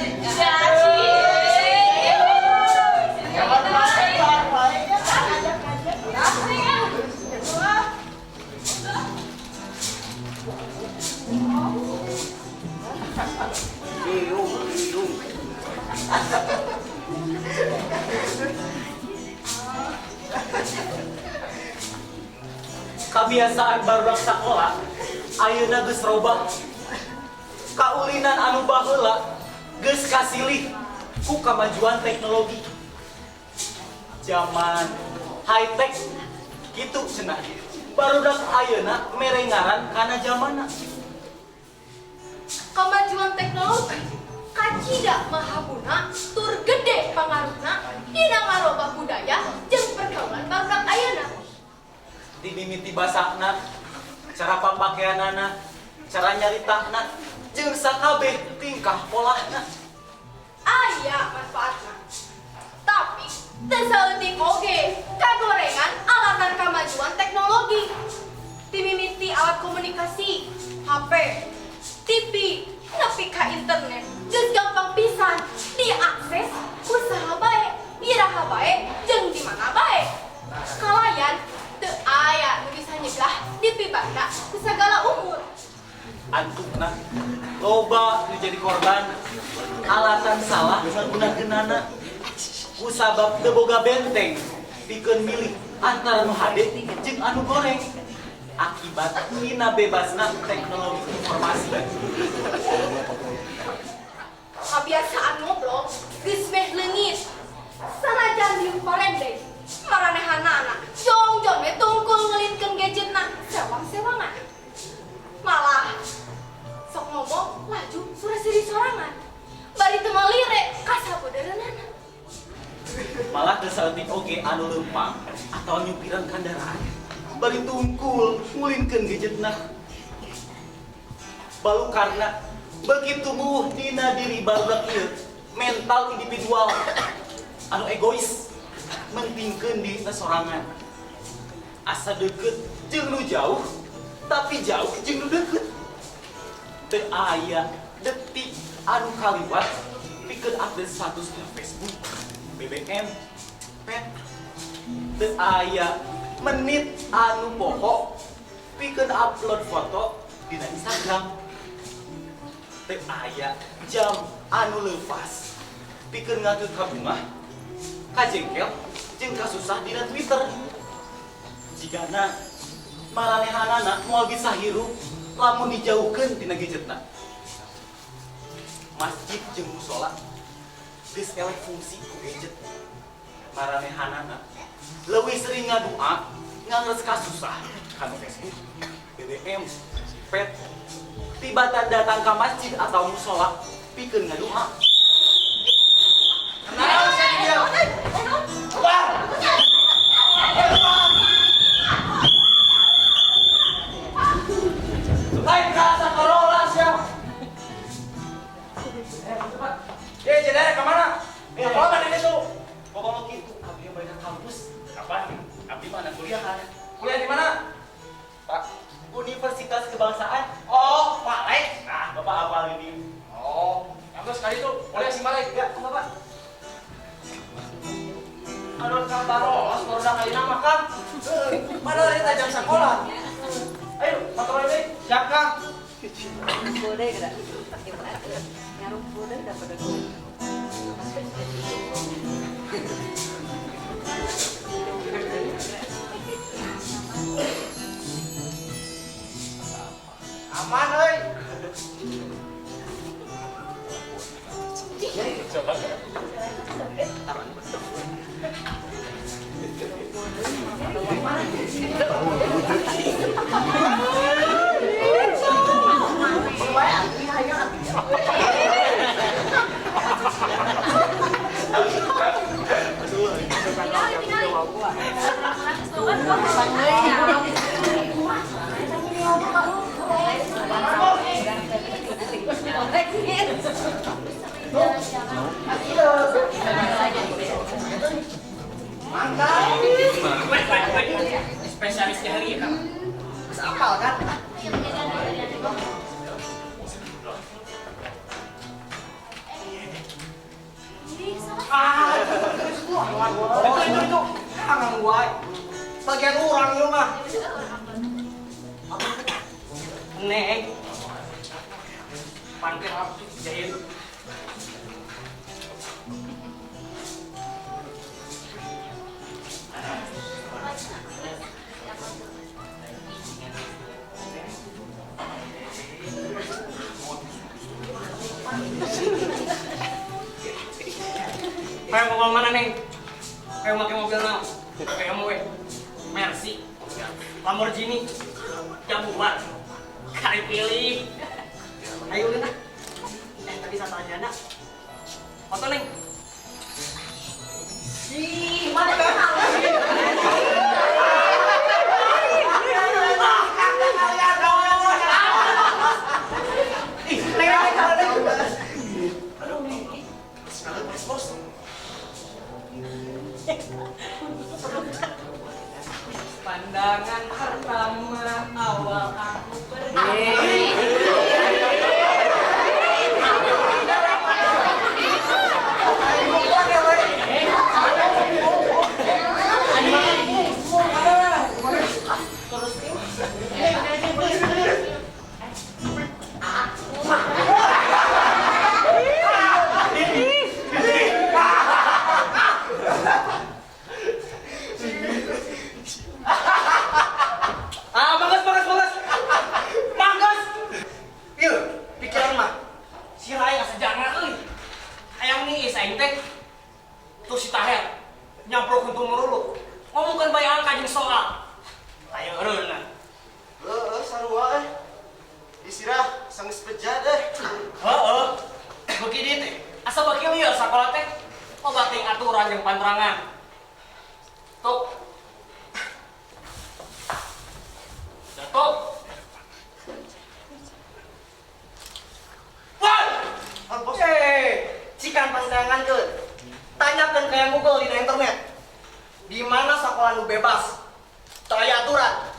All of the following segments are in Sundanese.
Ya, cie. Wae ya, ajak-ajak. Wah. Liung, liung. Kebiasaan barudak sekolah ayeuna geus robah. Kaulinan anu baheula geus kasilih ku kamajuan teknologi. Zaman high tech kitu cenah. Barudak ayeuna mere ngaran kana zamanna. Kemajuan teknologi kacida mahabuna tur gede pangaruhna dina ngarobah budaya jeung pergaulan barudak ayeuna. Dimimiti basana, cara papakeanana, cara nyaritana, jeung sakabeh tingkah polahna. Aya manfaatna. Tapi teu saeutik oge kagorengan alatan kamajuan teknologi. Dimimiti alat komunikasi, HP, TV, nepi ka internet. Geus gampang pisan diakses ku saha bae, iraha bae, jeung di mana bae. Kalayan teu aya nu bisa nyegah dipibanda ku sagala umur. Antukna loba nu jadi korban alatan salah ngagunakeunana kusabab teu boga benteng pikeun milih antara nu hade jeung anu goreng akibat tina bebasna teknologi informasi. Kebiasaan ngobrol geus meh leungit. Sanajan diuk parendeng, maranehanana jongjon we tungkul ngulinkeun gadgetna sewang-sewangan. Malah sok ngomong laju sura-siri sorangan. Bari teu malire ka sabodeureunana. Malah teu saeutik oge anu leumpang atau nyupiran kendaraan bari tungkul ngulinkeun gadgetna. Balukarna begitu tumbuh dina diri barudak ieu mental individual anu egois, mentingkeun diri sorangan, asa deket jeung nu jauh tapi jauh jeung nu deket. Teu aya detik anu kaliwat pikeun update status di Facebook, BBM, Pet. Teu aya menit anu poho pikeun upload foto dina Instagram. Teu aya jam anu leupas pikeun ngatur kabungah, kajengkel jeung kasusah dina Twitter. Jigana maranehanana moal bisa hirup lamun dijauhkeun tina gadgetna. Masjid jeung musola geus eleh fungsi ku gadget. Maranehanana leuwih sering ngadua, ngangres kasusah kana Facebook, BBM, Pet tibatan datang ka masjid atau musola pikeun ngadua. Kenal saya dia. Keluar. Lain ka Corolla sia. Eh, cepat. Eh, jadi kemana? Eh, kalau mana itu? Pokoknya gitu, abdi balik ke kampus. Kapan? Abdi mana kuliahan. Kuliah di mana? Pak, Universitas Kebangsaan. Oh, Pak Lek. Nah, Bapak apal ini. Oh, yang sekali itu kuliah si Malek. Ya, Bapak. Anu Kang Baros, baru dah kali nama Kang. Mana dari tajam sekolah? Ayo, patroli deh. Siap Kang. Boleh gerak. Ngarumpul deh dapat aku. Aman euy. Coba. Mantap. Spesialisnya hari ya, Kang. Geus apal kan? Ah, itu. Tangan wae. Bagian urang ieu mah. Neng. Pangkir jahit. Kayak mau mana, Neng? Kayak pakai mobil naon? BMW, Mercy, Lamborghini, Jaguar. Kali pilih. Ayo Lina. Tapi satu aja nak. Foto, Neng. Ih, mana kan? Ih, Neng, Neng. Aduh, bos. Pandangan pertama awal aku pergi. Bagus. Yuk, pikiran mah. Si Raya sejarah euy. Hayang niis aing teh. Tuh si Taher nyamprok untuk merulu. Ngomongkeun bae angka jeung soal. Aya eureunna. Heeh, sarua euy. Isirah sanggeus bejat euy. Heeh. Beuki dieu teh. Asa beuki lieur sakola teh. Loba teuing aturan jeung panterangan. Tuh. Jatuh. Wah! Cikan pandangan ke. Tanyakan ke yang Google di internet. Di mana sekolah nu bebas? Teu aya aturan.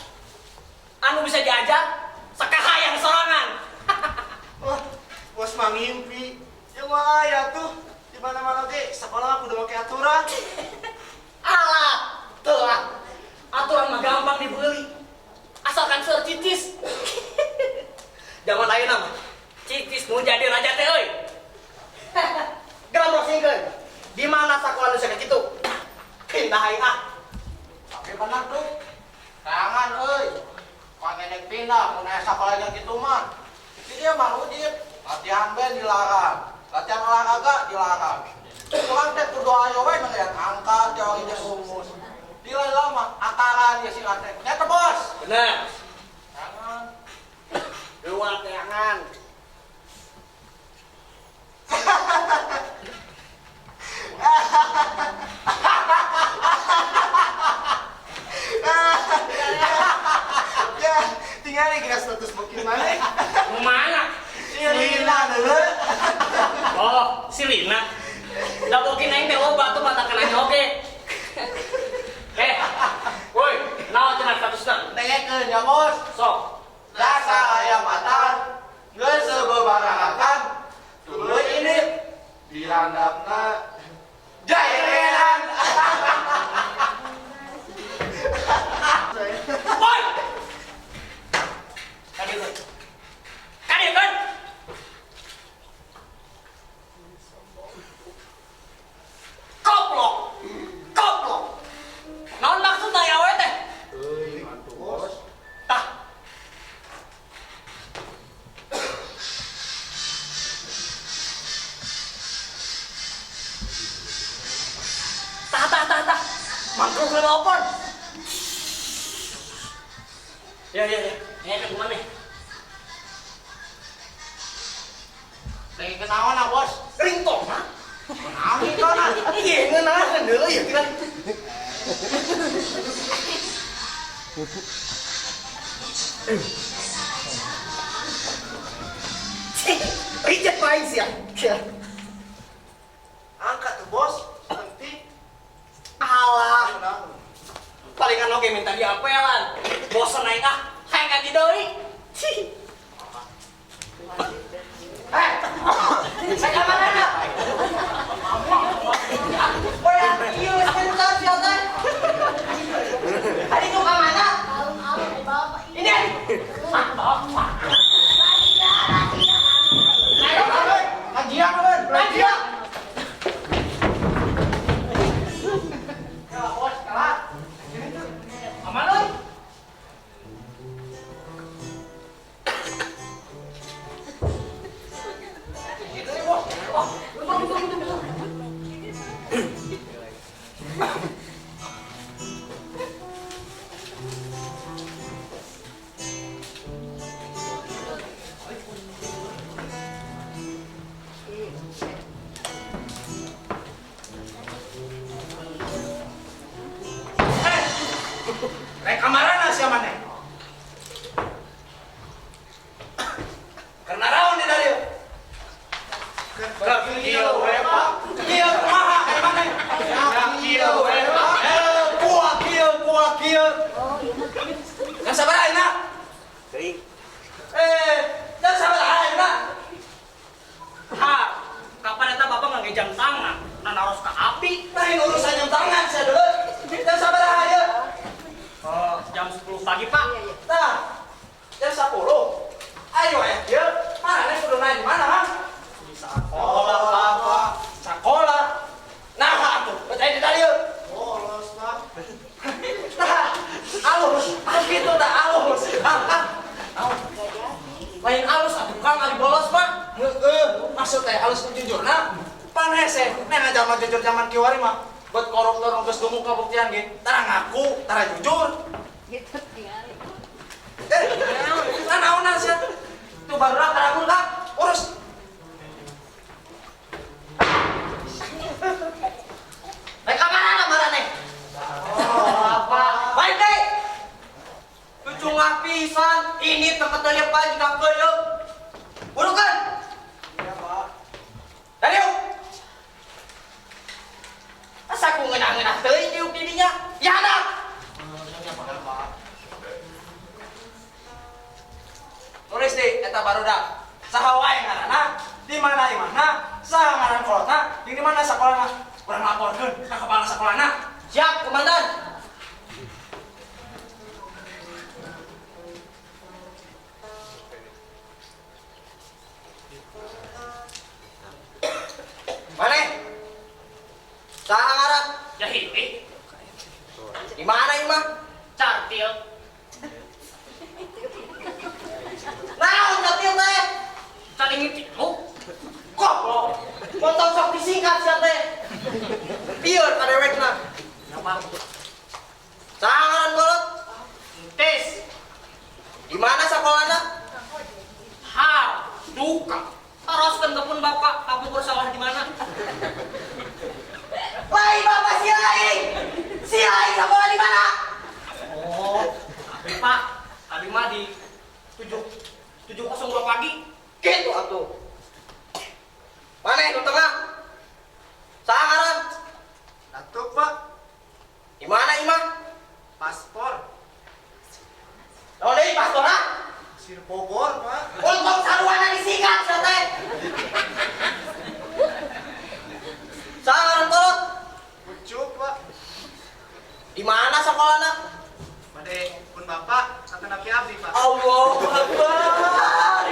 Anu bisa diajar sakahayang sorangan. Wah, bos mah ngimpi. Ya mah aya tuh. Di mana-mana ge sekolah kudu make aturan. Alah, teu ah. Aturan mah gampang dibeli. Asalkan seur cicis. Zaman ayeuna mah cicis nu jadi raja teh euy. Geura browsingkeun. Di mana sakola nu sakitu? Pindah aing ah. Tapi bener tuh. Tangan euy. Pangenek pindah mun aya sakola jeung kitu mah. Di dia mah rudit, latihan band dilarang, latihan olahraga dilarang. Urang teh kudu ayo we ngeliat angka, teori jeung rumus. Di lain lama akaran ya si teh. Nya teh bos. Bener. Tangan. Dua tangan. Ya, tinggal kira status booking mana? Mana? Si Lina dulu. Oh, si Lina. Da booking aing teh loba tuh mata kena oge. Woi, naon cenah statusna? Dengekeun ya bos. Sok. Dasar ayam matan, geus sebebarangakan, tuluy ini dihandapna jairenan. Woi! Kadieu. Kadieu kan? Koplok. Koplok. Naon maksudna ya we teh? Euy, mantu bos. Tah. Tah tah tah tah. Mangkruk nelpon. Ya ya ya. Ya kan kemana? Dengekeun naon ah bos? Ringtone ah. Naon ringtone ah? Iya, ngeunaheun deui ya tinggal. Reject main sih ya. Angkat tuh bos, penting. Alah, palingan oge minta diapelan. Bosen aing ah, hayang ganti deui. Cih. Eh, saya mana? sia maneh. Karena raon di dieu. Keur kieu we Pak. Kieu kumaha ari maneh? Kieu we Pak. Kuah kieu, kuah kieu. Jam sabaraha ayeuna? Teuing. Jam sabaraha ayeuna? Ha, kapan eta bapak ngangge jam tangan? Nah naros ka api. Lain urusan jam tangan sia deuleu. Jam sabaraha ieu? Oh, jam 10 pagi, Pak. Tah, jam 10. Ayo aya kieu, maraneh kudu naik di mana, ha? Di sakola, Pak. Sakola. Nah, atuh, bet aya di dieu. Bolos, Pak. Nah, alus, kitu tah alus. Ah, ah. Lain alus atuh Kang ari bolos, Pak. Heeh, maksud teh alus nu jujurna. Pan hese, neng zaman jujur zaman kiwari mah. Buat koruptor nu geus dumuk kabuktian ge, tara ngaku, tara jujur. Gitu tinggal. Nah, naonan sia? Tuh barudak karagur Kang, urus. Rek ka mana maraneh? Oh, Pak. Baik deh. Cucungah pisan, ini tempat teu Pak jika keuyeuh. Burukan. Iya, Pak. Dari yuk. Asa ku ngeunah-ngeunah teuing diuk di dinya. Ya anak. Tulis di eta barudak. Saha wae ngaranna, di mana imahna, saha ngaran kolotna, jeung di mana sakolana. Urang laporkeun ka kepala sakolana. Siap, komandan. Mana? Saha ngaran? Jahiti. Di mana imah? Cartil. Naon cartil teh? Caringin tilu. Goblok. Motor sok disingkat sia teh. Lieur ka dewekna. Napa? Saha ngaran kolot? Entes. Di mana sakolana? Ha, duka. Taroskeun ke pun bapak, kapungkur sawah di mana? Lain bapak si aing. Si aing sakola di mana? Oh, abi Pak, abi mah di 7:02 pagi. Gitu atuh. Mana nu tengah? Saha ngaran? Datuk, Pak. Di mana imah? Paspor. Naon deui pasporna? Sir Bogor, Pak. Untung saruana disingkat sia teh. Saha ngaran kolot? Ucup, Pak. Di mana sakolana? Bade pun Bapak satanapi abdi, Pak. Allahu Akbar.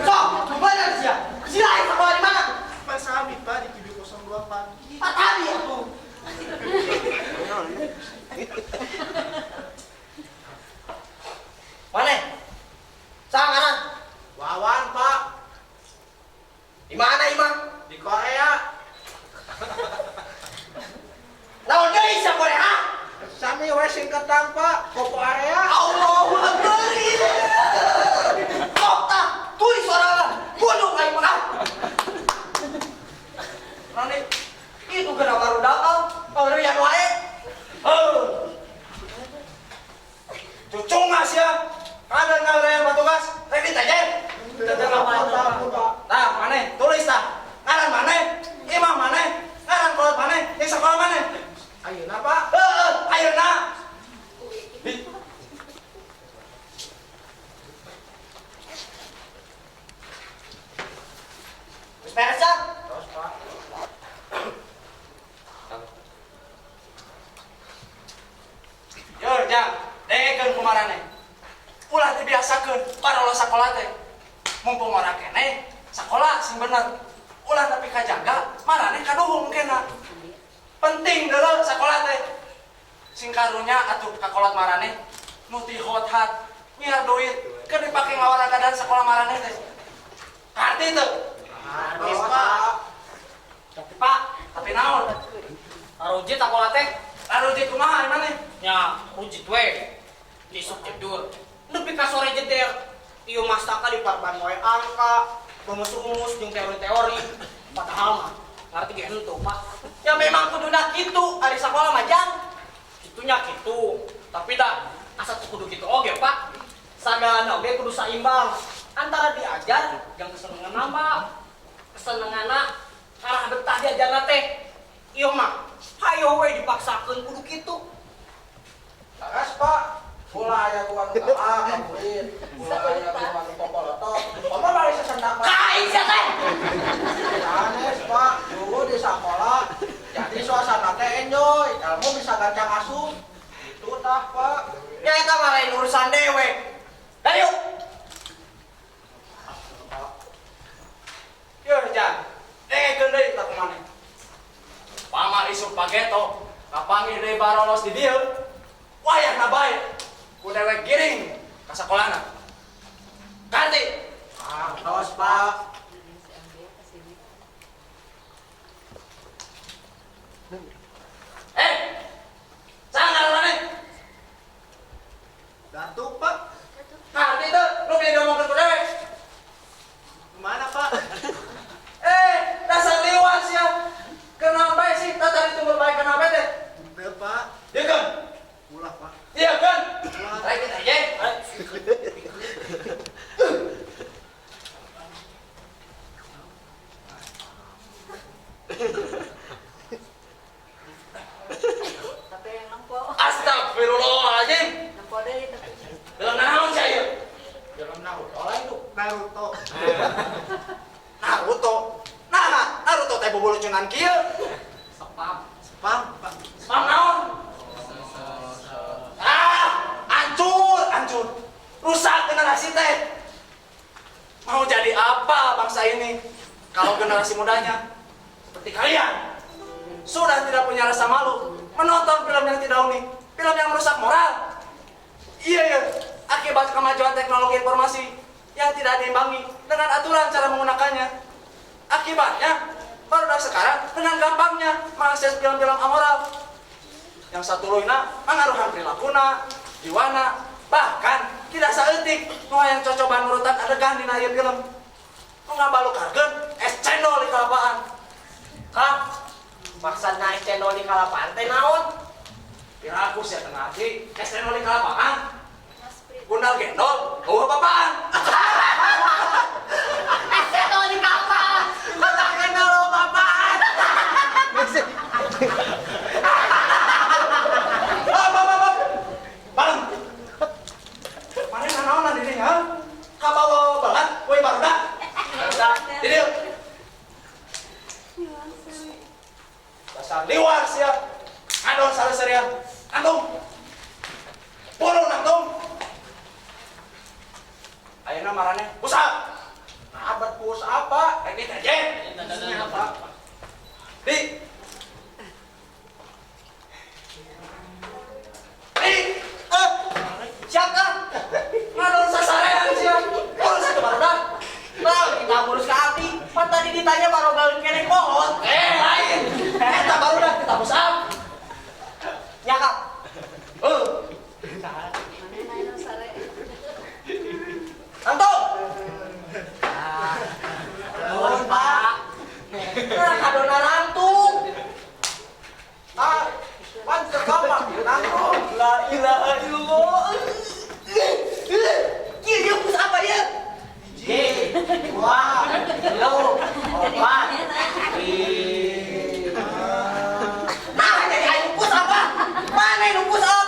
Sok, bener sia. Si lain sekolah di mana? Pak sami, Pak, di 702 pagi. Pak tadi atuh. Mana? Saha ngaran? Wawan, Pak. Di mana imah? Di Korea. Naon deui sia Korea? Sami we singkatan, Pak. Koko area. Allahu Akbar. Sok tah, tulis sorangan. Bunuh aing mah. Rane, itu geura barudak ah. Kaweurian wae. Heuh. Cucungah sia. Kader ngalean patugas, ready teh je. Tah, maneh tulis tah. Ngaran maneh, imah maneh, ngaran kolot maneh, jeung sakola maneh. Ayeuna, Pak. Heeh, ayeuna. Geus beres ah? Terus, Pak. Yo, Jang, dengekeun kumaraneh. Ulah dibiasakeun parola sakola teh. Mumpung ora keneh, sakola sing bener. Ulah tapi kajaga, maraneh kaduhung kena. Penting deuleu sakola teh. Sing karunya atuh ka kolot maraneh nu ti hot-hat nyiar duit keur dipake ngawaragadan sakola maraneh teh. Karti teu? Karti, Pak. Tapi Pak, Tapi naon? Rujit sakola teh. Rujit kumaha ari maneh? Nya, rujit we. Isuk jedur. Nepi ka sore jeder. Ieu mastaka diparban wae angka, rumus-rumus jeung teori-teori. Padahal mah ngarti ge henteu, Pak. Ya memang kuduna kitu ari sakola mah jang. Kitunya kitu. Tapi dah asa teu kudu kitu oge, Pak. Sagalana oge kudu saimbang. Antara diajar jeung kesenengan mah. Kesenenganna karah betah diajarna teh. Ieu mah hayo we dipaksakeun kudu kitu. Laras, Pak. Ulah aya gua nu galak ka murid, ulah aya gua nu popolotok. Komo bari sesendak mah. Ka aing sia teh. Sanes, Pak. Dulu di sekolah jadi suasana teh enjoy, ilmu bisa gancang asup. Itu tah, Pak. Ya eta mah lain urusan dewe. Dari yuk. Yeuh, Jang. Dengekeun deui tah kumaneh. Pama isuk pageto, kapanggih deui barolos di dieu. Wayahna bae. Ku dewek giring ka sakolana. Ganti. Ah, tos, Pak. Eh. Sangar maneh. Datuk, Pak. Ngarti teu nu bieu diomongkeun ku dewek. Kemana, Pak? Eh, dasar liwat sia. Kenapa sih tata itu berbaik kenapa teh? Teu, Pak. Iya kan? Ulah, Pak. Iya kan? Rek kita ye. Tapi yang nempo. Astagfirullahaladzim. Nempo deui tapi. Dalam naon sia ieu? Film Naruto lain tuh. Naruto. Naruto. Nah, Naruto teh bubulucunan kieu. Spam. Spam, Pak. Spam naon? Ah, hancur, hancur. Rusak generasi teh. Mau jadi apa bangsa ini kalau generasi mudanya seperti kalian sudah tidak punya rasa malu menonton film yang tidak unik, film yang merusak moral. Iya ya, akibat kemajuan teknologi informasi yang tidak diimbangi dengan aturan cara menggunakannya. Akibatnya, baru sekarang dengan gampangnya mengakses film-film amoral yang satuluyna mangaruhan perilakuna, jiwana, bahkan tidak saeutik nu hayang cocoban nurutan adegan dina ieu film. Nu ngabalukarkeun es cendol di kalapaan. Kak, maksudna es cendol di kalapaan teh naon? Piraku sia teu ngarti, es cendol di kalapaan. Gundal gendol, eueuh bapaan. Es cendol di kalapaan. Gundal gendol eueuh bapaan. Bang, bang, bang, bang. Bang. Mane nanaonan di dieu, ha? Kabawa balat, we barudak. Di dieu. Dasar liwar sia. Ngadon sareuserian. Antum. Purun antum. Ayeuna marane push up. Nah, berpush up, Pak. Rek diteje. Di. Di. Eh, siap kah? Ngadon sasarean sia. Urus itu barudak. Nah, kita urus ke hati. Pan tadi ditanya barogalin keneh kolot. Eh, lain. Eta barudak kita push up. Ya, Kak. Heuh. Mana naik sare. Antum. Nuhun, Pak. Nah, kadona rantung. Ah, pan teu gampang nanggung. La ilaha illallah. Kieu ieu push up ya? Hiji, dua, tilu, opat. Nah, jadi ayo push up ah. Mana nu push up?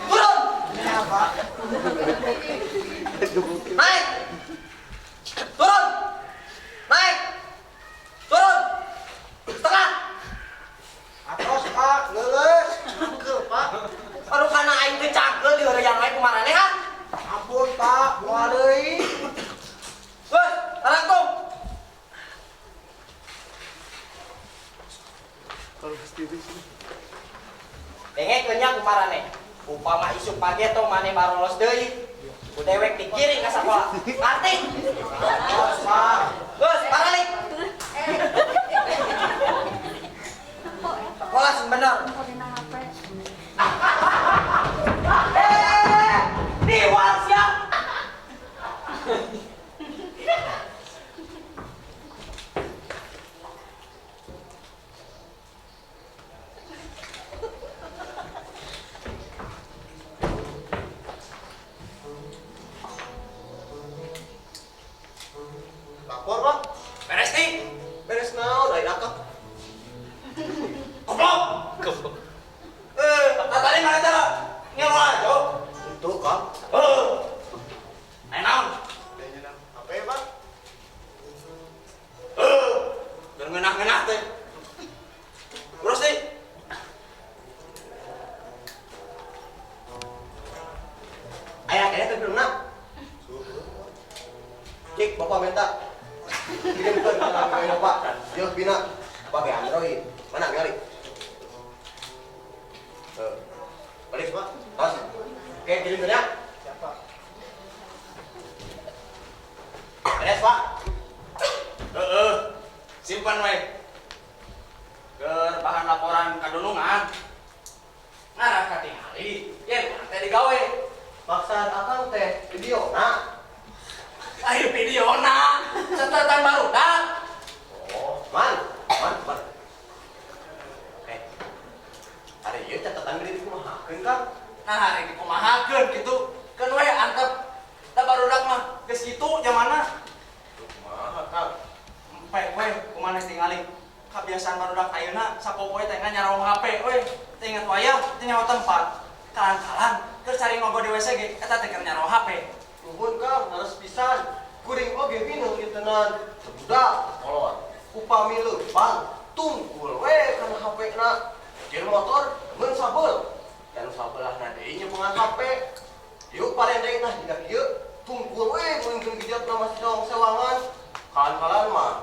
Turun. Ya, Pak. Naik. Turun. Naik. Turun. Setengah. Atos, Pak. Leuleus. Cangkel, Pak. Aduh kana aing teh cangkel di hoream wae kumaraneh ha. Ampun, Pak. Moal deui. Geus, tarangtung. Dengekeun nya kumaraneh. Upama isuk pageto maneh barolos deui. Ku dewek digiring ka sakola. Ngarti? Atos, Pak. Geus, paralik. Sekolah sing bener. Nempo dina HP. Eh, diwal sia. Kang? Goblok. Goblok. Eh, tadi mana teh? Ngelo aja. Itu, Kang. Heeh. Aya naon? HP, Pak. Heeh. Keur ngeunah-ngeunah teh. Terus nih. Aya kayaknya teh filmna. Cik, Bapak minta. Kirimkeun ka Bapak. Yeuh bina pakai Android. Mana kali? Balik, Pak. Tos. Oke, kirimkeun ya. Siapa? Beres, Pak. Heeh. Simpan we. Keur bahan laporan kadunungan. Ngarah katingali, yen urang teh digawe. Maksad akang teh video nah. Ayo videona, catatan barudak. Oh, man, man, man. Eh, ada ieu catatan gede dikumahakeun, Kang? Nah, hari dikumahakeun kitu. Keun we antep. Da barudak mah geus kitu zamanna. Kumaha, Kang? Empek we kumaha tingali. Kabiasaan barudak ayeuna sapopoe teh nyarong HP we. Teu inget wayah, teu nyaho tempat. Kalang-kalang keur cari ngogo di WC ge eta teh keur nyarong HP. Nuhun, Kang, harus pisan. Kuring oge bingung ieu tenan. Sebudak kolot. Upami leumpang tungkul we kana HP-na. Jeung motor mun sabel. Dan sabelahna deui nyepengan HP. Yuk parendeng tah jiga kieu tungkul we mungkin gejatna masih dong sewangan. Kalan-kalan mah.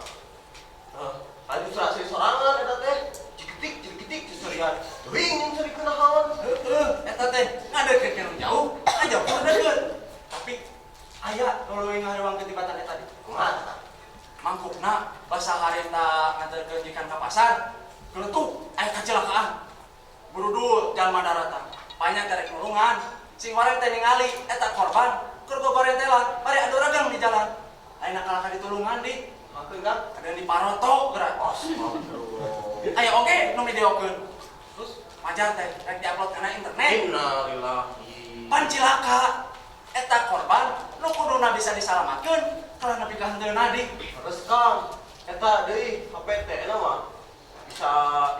Heh, aju serasi sorangan eta teh. Cikitik cikitik seserian. Teuing jeung serikeun naon. Heeh, eta teh ngadeukeutkeun nu jauh, ngajauh deukeut. Tapi aya nu leuwih ngahareuang ketibatan eta tadi. Kumaha tah? Mangkukna basa harita nganterkeun ikan ka pasar, geletuk aya kecelakaan. Burudul jalma daratan. Banyak garek nulungan. Sing wareng teh ningali eta korban keur gogorentelan bari adu ragang di jalan. Ayeuna kalah ka ditulungan di. Hakeun, Kang. Ada di paroto geura. Astagfirullah. Aya oge nu videokeun. Terus Majar teh rek diupload kana internet. innalillahi. Pan cilaka. Eta korban nu kuduna bisa disalamatkeun kalah nepi ka henteuna di. Terus Kang, eta deui HP teh eta mah bisa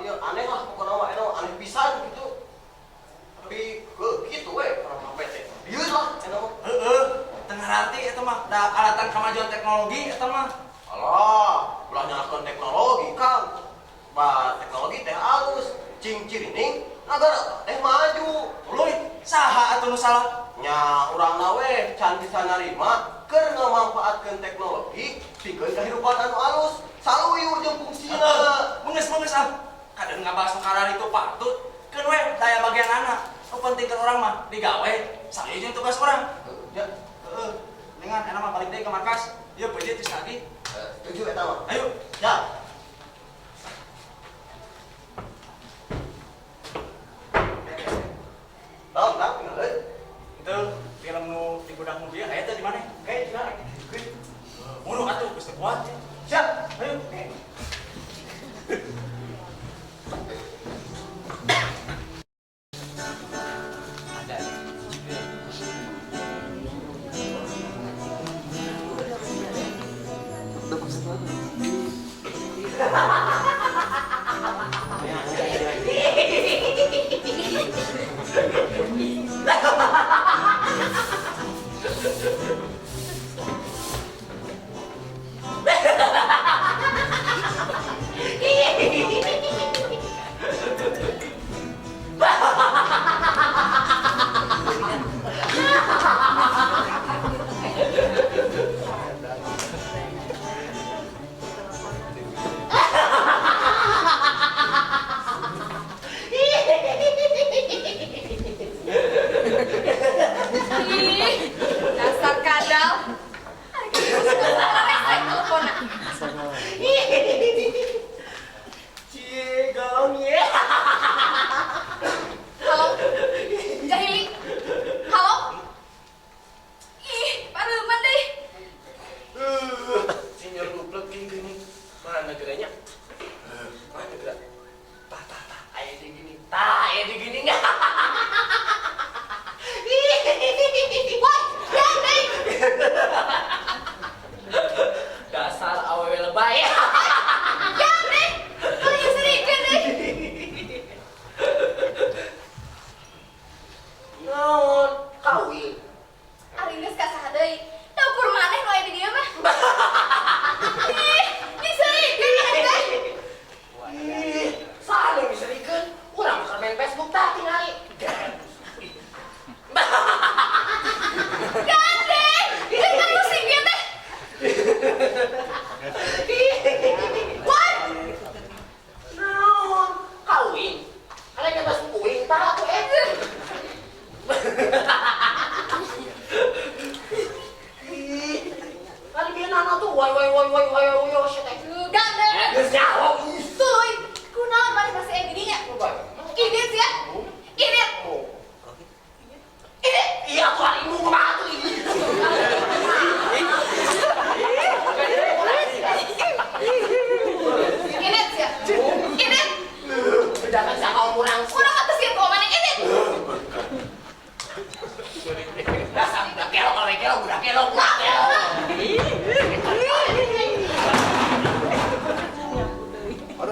ieu aneh lah pokokna mah eta mah aneh pisan gitu. Tapi ke kitu we kana HP teh. Lieur lah eta mah. Heeh, teu ngararti eta mah da alatan kemajuan teknologi eta mah. Alah, ulah nyalahkeun teknologi, Kang. Ba teknologi teh alus, cing cirining nagara teh maju. Tuluy, saha atuh nu salah? Nya urangna we can bisa narima keur ngamanfaatkeun teknologi pikeun kahirupan anu alus, saluyu jeung fungsina. Menges-menges ah. Kadang ngabahas nu kararitu patut, keun we daya bagian anak. Nu penting keur urang mah digawe, saluyu jeung tugas urang. Ya, Heeh. Dengan enak mah balik deui ke markas. Ieu beujit geus lagi. Setuju eta mah. Ayo. Ya. Tong, tong, tinggal. Itu film nu di gudang mobil aya teh di mana? Oke, silakan. Buru atuh geus teu kuat. Siap. Ayo. Ada.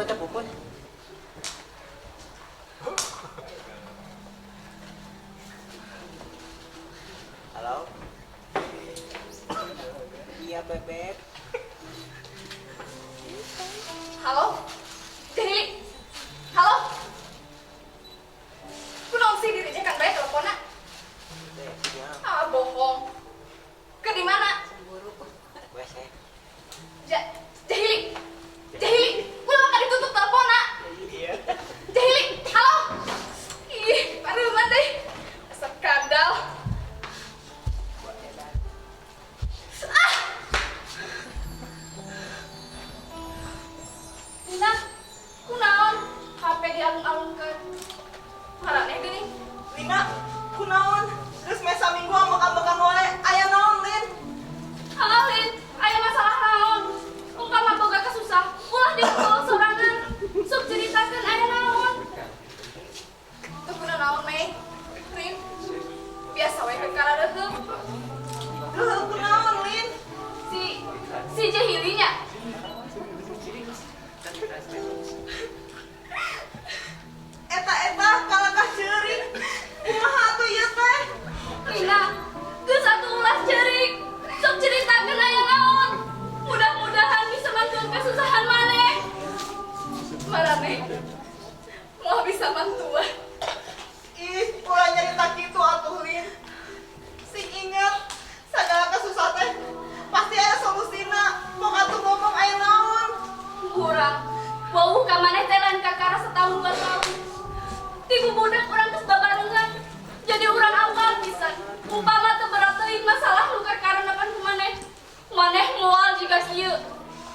Pupun eta pupun. Halo. Iya bebek. Halo? Jahili. Halo? Kunaon sih dirinya kan bae teleponnya? Ah, bohong. Ke di mana? WC. Jahili. Jahili, ulah maka ditutup teleponnya. Jahili, halo? Ih, paruman deh. Skandal. Ah! Lina, kunaon? HP dialung-alungkeun. Maraneh geuning. Lina, kunaon? Geus meh saminggu ambek-ambekan wae. Aya naon, Lin? Halo, Lin, aya masalah naon? Umpama boga kesusah, ulah dibawa sorangan. Sok ceritakeun aya naon. Teu kuna naon, Mei? Rin, biasa we perkara reuheup. Reuheup kunaon, Lin? Si si Jahilinya. Eta-eta kalakah ceurik. Kumaha atuh ieu teh? Lina, geus atuh ulah ceurik. Sok ceritakeun aya naon. Mudah-mudahan bisa bantuan kesusahan maneh. Maraneh moal bisa bantuan. Ih, ulah nyarita kitu atuh, Lin. Sing inget, sagala kesusahan teh pasti aya solusina. Pok atuh ngomong aya naon. Urang, wawuh ka maneh teh lain kakara setahun dua tahun. Ti bubudak urang geus babarengan. Jadi urang apal pisan. Umpama teu berat teuing masalah nu kakarenepan ku maneh. Maneh moal jiga kieu.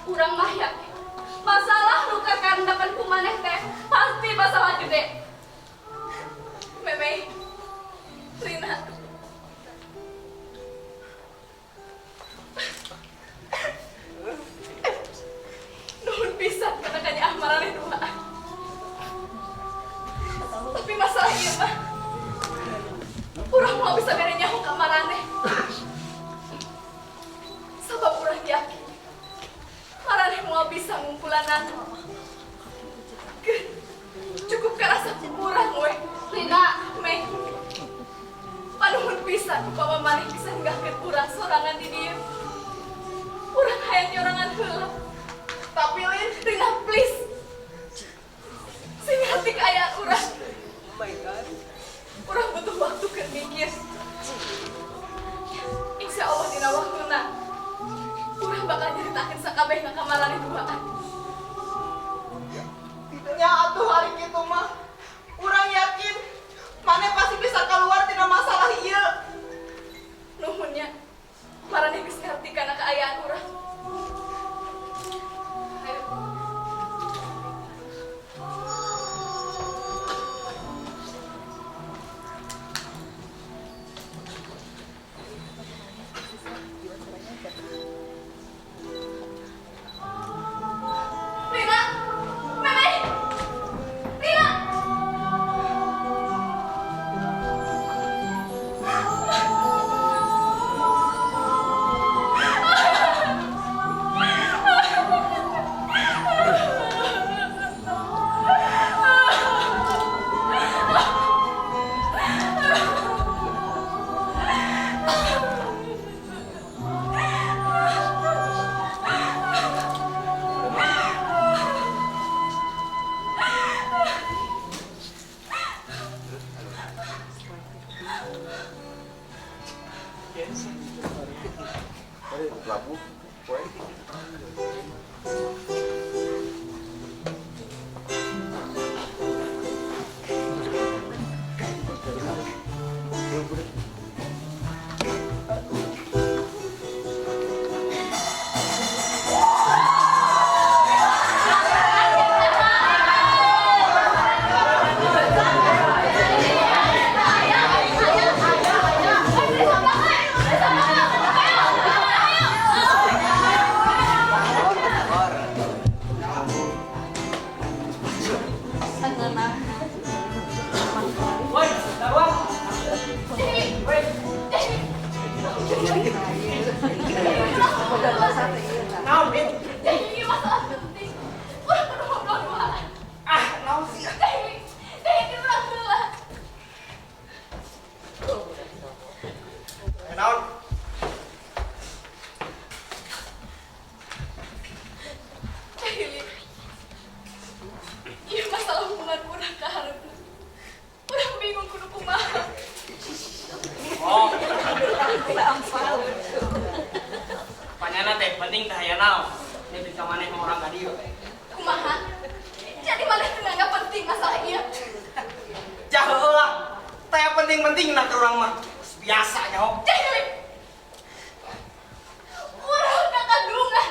Urang mah yakin. Masalah nu kakarenepan ku maneh teh pasti masalah gede. Memei, Rina. Nuhun pisan kana kanyaah maraneh duaan. Tapi masalah ieu mah urang moal bisa mere nyaho ka maraneh. Sabab urang yakin maraneh moal bisa ngungkulanana. Cukup karasa ku Penting teh aya naon. Nepi ka maneh mah urang ka dieu. Kumaha? Jadi maneh teu nganggap penting masalah ieu? Jah heueuh lah. Teh penting-penting na ke urang mah. Biasa nyaho. Jahili. Urang kakandungan.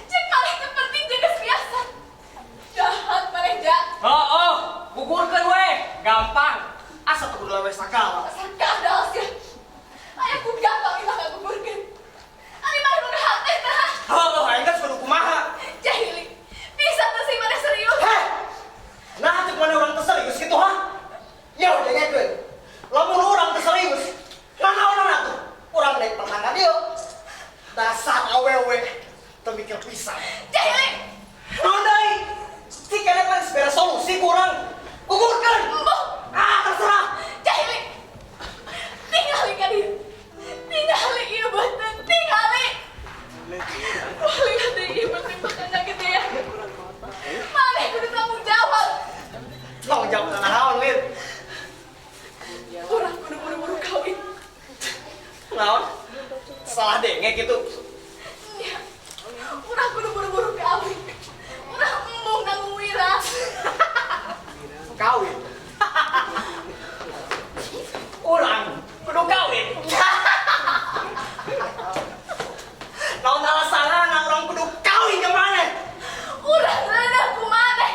Cek maneh teu penting jeung geus biasa. Jahat maneh ja. Oh, gugurkeun we. Gampang. Asa teu kudu lawe sagala. Sakadal sia. Aya ku gampang imah ngagugurkeun. Ari maneh boga hate tah. Heueuh, aing geus kudu kumaha. Jahili. Bisa teu sih maneh serius? Heh. Nah, cek maneh urang teu serius kitu ha? Ya udah dengekeun. Lamun urang teu serius, nanaonan atuh? Urang daek pernah ka dieu. Dasar awewe teu mikir pisan. Jahili. Naon deui? Cik kene mah geus beres solusi ku urang. Gugurkeun. Emboh. Ah, terserah. Jahili. Tingali ka dieu. Tingali ieu beuteung, tingali. Wah, lihat deh ieu beuteung bakal gede ya. Maneh kudu tanggung jawab. Tanggung jawab naon, Lin? Urang kudu buru-buru kawin. Naon? Salah denge gitu. Ya. Urang kudu buru-buru kawin. Urang embung nanggung wira. Kawin. Urang kudu kawin. Naon alasanna urang kudu kawin ka maneh? Urang reuneuh ku maneh.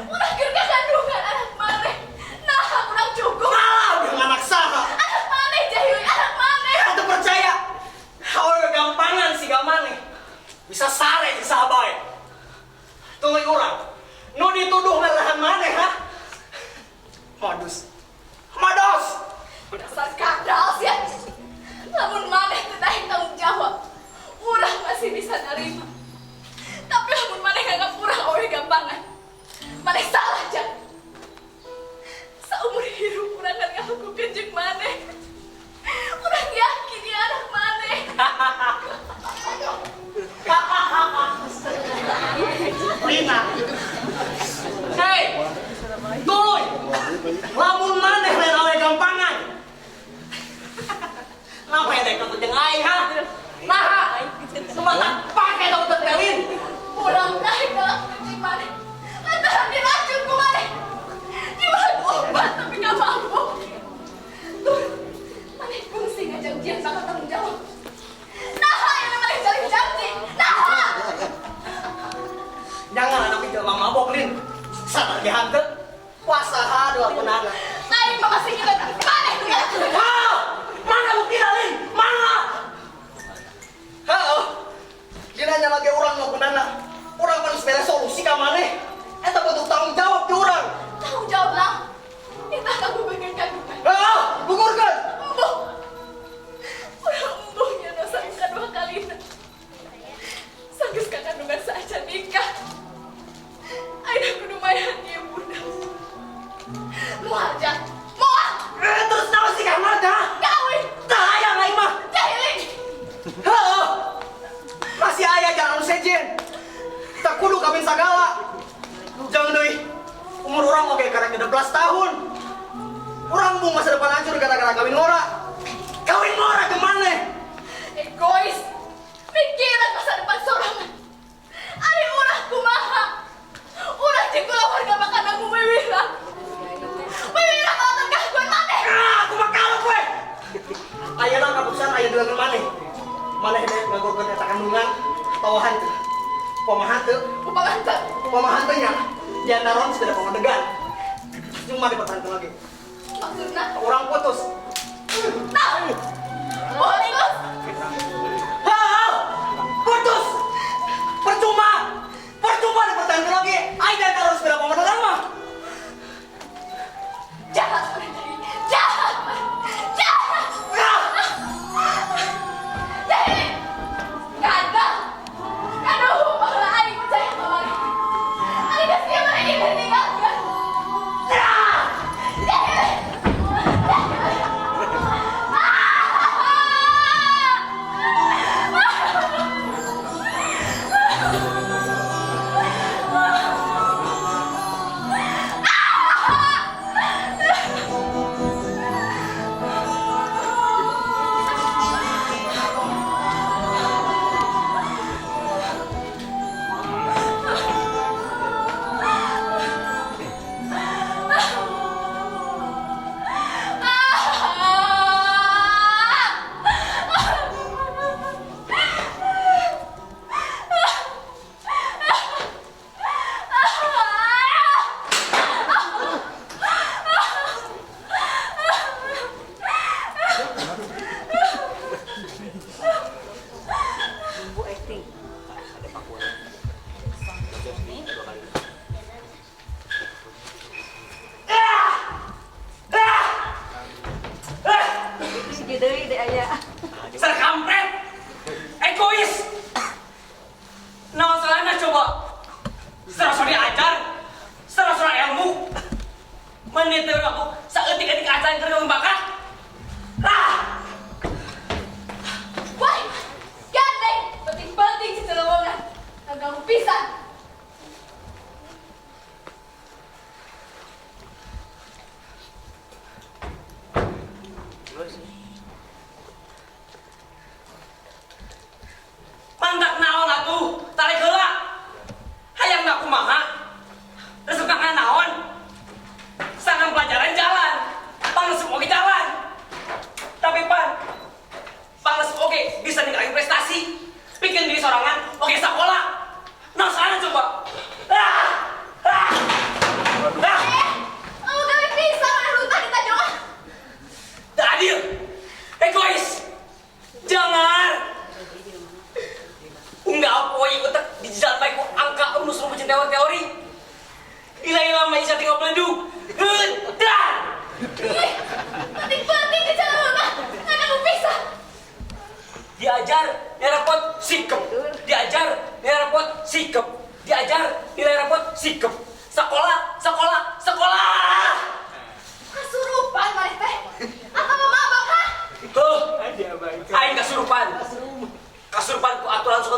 Urang keur kakandungan anak maneh. Nah, urang cukup. Malah udah anak saha. Anak maneh jahili, anak maneh. Atuh percaya. Awewe gampangan siga maneh. Bisa sare jeung saha bae. Tuluy urang. Nu dituduh ngarahan maneh ha? Modus. Modus. Dasar kadal sia. Lamun maneh teu daek tanggung jawab, urang masih bisa nerima. Tapi lamun maneh nganggap urang awewe gampangan, maneh salah ja. Saumur hirup urang kan ngalakukeun jeung maneh. Urang yakin ieu anak maneh. Lina. Hei. Tuluy. Lamun maneh lain awewe gampangan. Napa ya dek jeung aing ha? Naha? Semata pake dong teh Lin. Urang daek ngalakukeun jeung maneh. Lantaran diracun ku maneh. Dibahan obat tapi gak mampu. Tuh, maneh kungsi ngajanjian bakal tanggung jawab. Naha yang maneh jalin janji. Naha. Jangan anak jelema mabok Lin. Sadar ge hanteu. Puasa ha dilakonana. Aing mah masih ingat maneh nu ngalakukeun. Hah? Mana buktina Lin? Mana? Heeh. Dina nya lagi urang ngelakonana. Urang harus beres solusi ka maneh. Eta bentuk tanggung jawab di urang. Tanggung jawab lah. Kita ngagugurkeun kandungan. Heeh, gugurkeun. Embung. Urang embungnya dosa kedua kalina. Sanggeus ka kandungan saacan nikah. Ayeuna kudu mayan ieu budak. Moal ja. Moal. Terus naon sih ka maneh? Kawin. Tah hayang aing mah. Jahili. Heeh. Masih aya jalan sejen. Tak kudu kawin sagala. Jangan deui. Umur urang oge karek 16 tahun. Urang mung masa depan hancur gara-gara kawin ngora. Kawin ngora ke maneh? Egois. Pikiran masa depan sorangan. Ari urang kumaha? Urang jeung kulawarga bakal nanggung wiwira. Wiwira kalau gangguan maneh. Ah, aku mah kalep we. Ayeuna kaputusan aya di lengan maneh. Maneh dek ngagurkeun eta kandungan atawa hanteu. Kumaha teu? Kumaha teu? Kumaha teu nya? Diantaron sudah pamedegan. Cuma dipertahankan lagi. Maksudna? Urang putus. Nah. Putus. Hah? Putus. Percuma. Percuma dipertahankan lagi. Aing diantaron sudah pamedegan mah. Jahat maneh. Jahat. Jahat. Jahili. Kadang. Kadang bahwa aing percaya ka maneh. Aing geus kieu maneh ingin ditinggalkeun. Jahili. Jahili.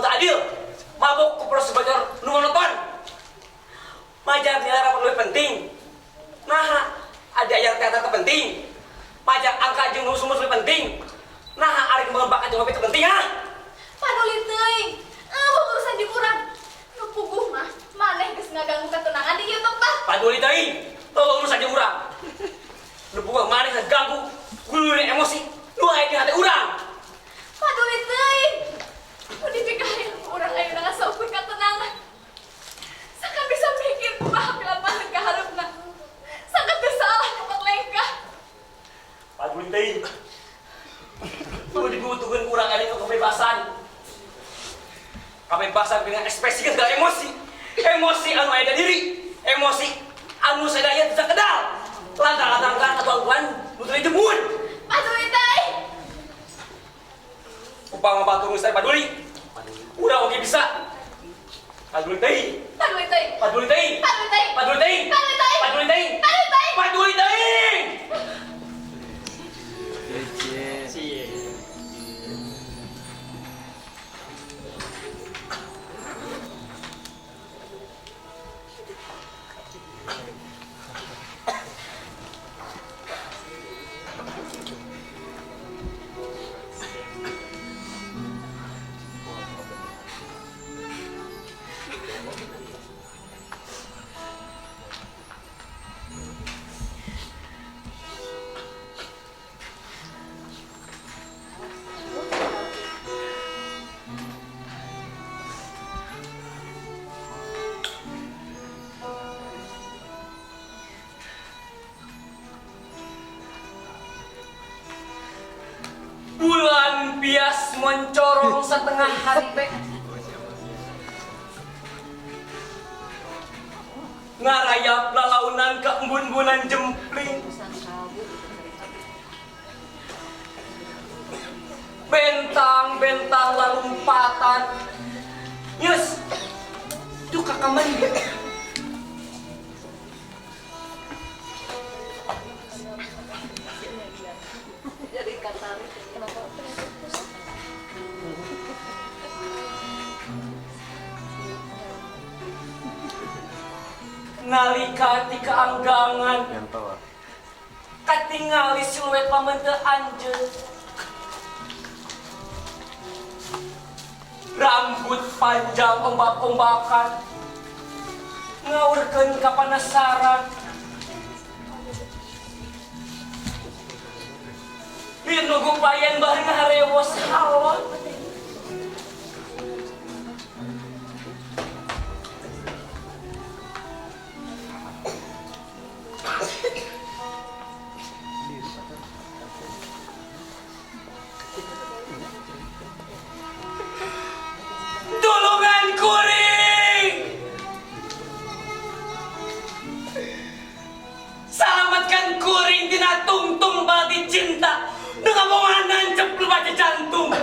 teu adil. Mabok ku proses bocor nu monoton. Majar nilai rapor lebih penting. Nah, ada ajar teater teu penting. Pajak angka jeung rumus lebih penting. Nah, ari kembang bakat jeung ngopi teu penting ah. Paduli teuing. Eueuh urusan di urang. Nu puguh mah maneh geus ngaganggu ketenangan di YouTube tah. Paduli teuing. Tolong urusan jeung urang. Nu puguh maneh ngaganggu gulune emosi nu aya di hati urang. Paduli teuing. Nu dipikahayang ku urang ayeuna ngasaukeun katenangan. Sangkan bisa mikir kumaha pilampahan ka hareupna. Sangkan teu salah tempat lengkah. Paduli teuing. Nu dibutuhkeun ku urang aya kebebasan. Kebebasan dengan ekspresi segala emosi. Emosi anu aya diri, emosi anu sadaya bisa kedal. Lantaran atau atuan nu teu dijemur. Paduli teuing. Upama batur geus paduli. Urang oge bisa. Paduli teuing. Paduli teuing. Paduli teuing. Paduli teuing. Paduli teuing. Paduli teuing. Paduli teuing. Paduli teuing. Paduli teuing. Bulan bias mencorong setengah hati. Ngarayap lalaunan ke embun-embunan jempling. Bentang-bentang lalumpatan. Yes, duka kamandi. Jadi katarik kenapa? Nalika ti kaanggangan katingali siluet pamente anjeun. Rambut panjang ombak-ombakan ngaurkeun kapanasaran. Biar nunggu payan bareng harewos halon. Tulungan kuring. Selamatkan kuring tina tungtung balti cinta. Dengan omongan nancep lu baca jantung.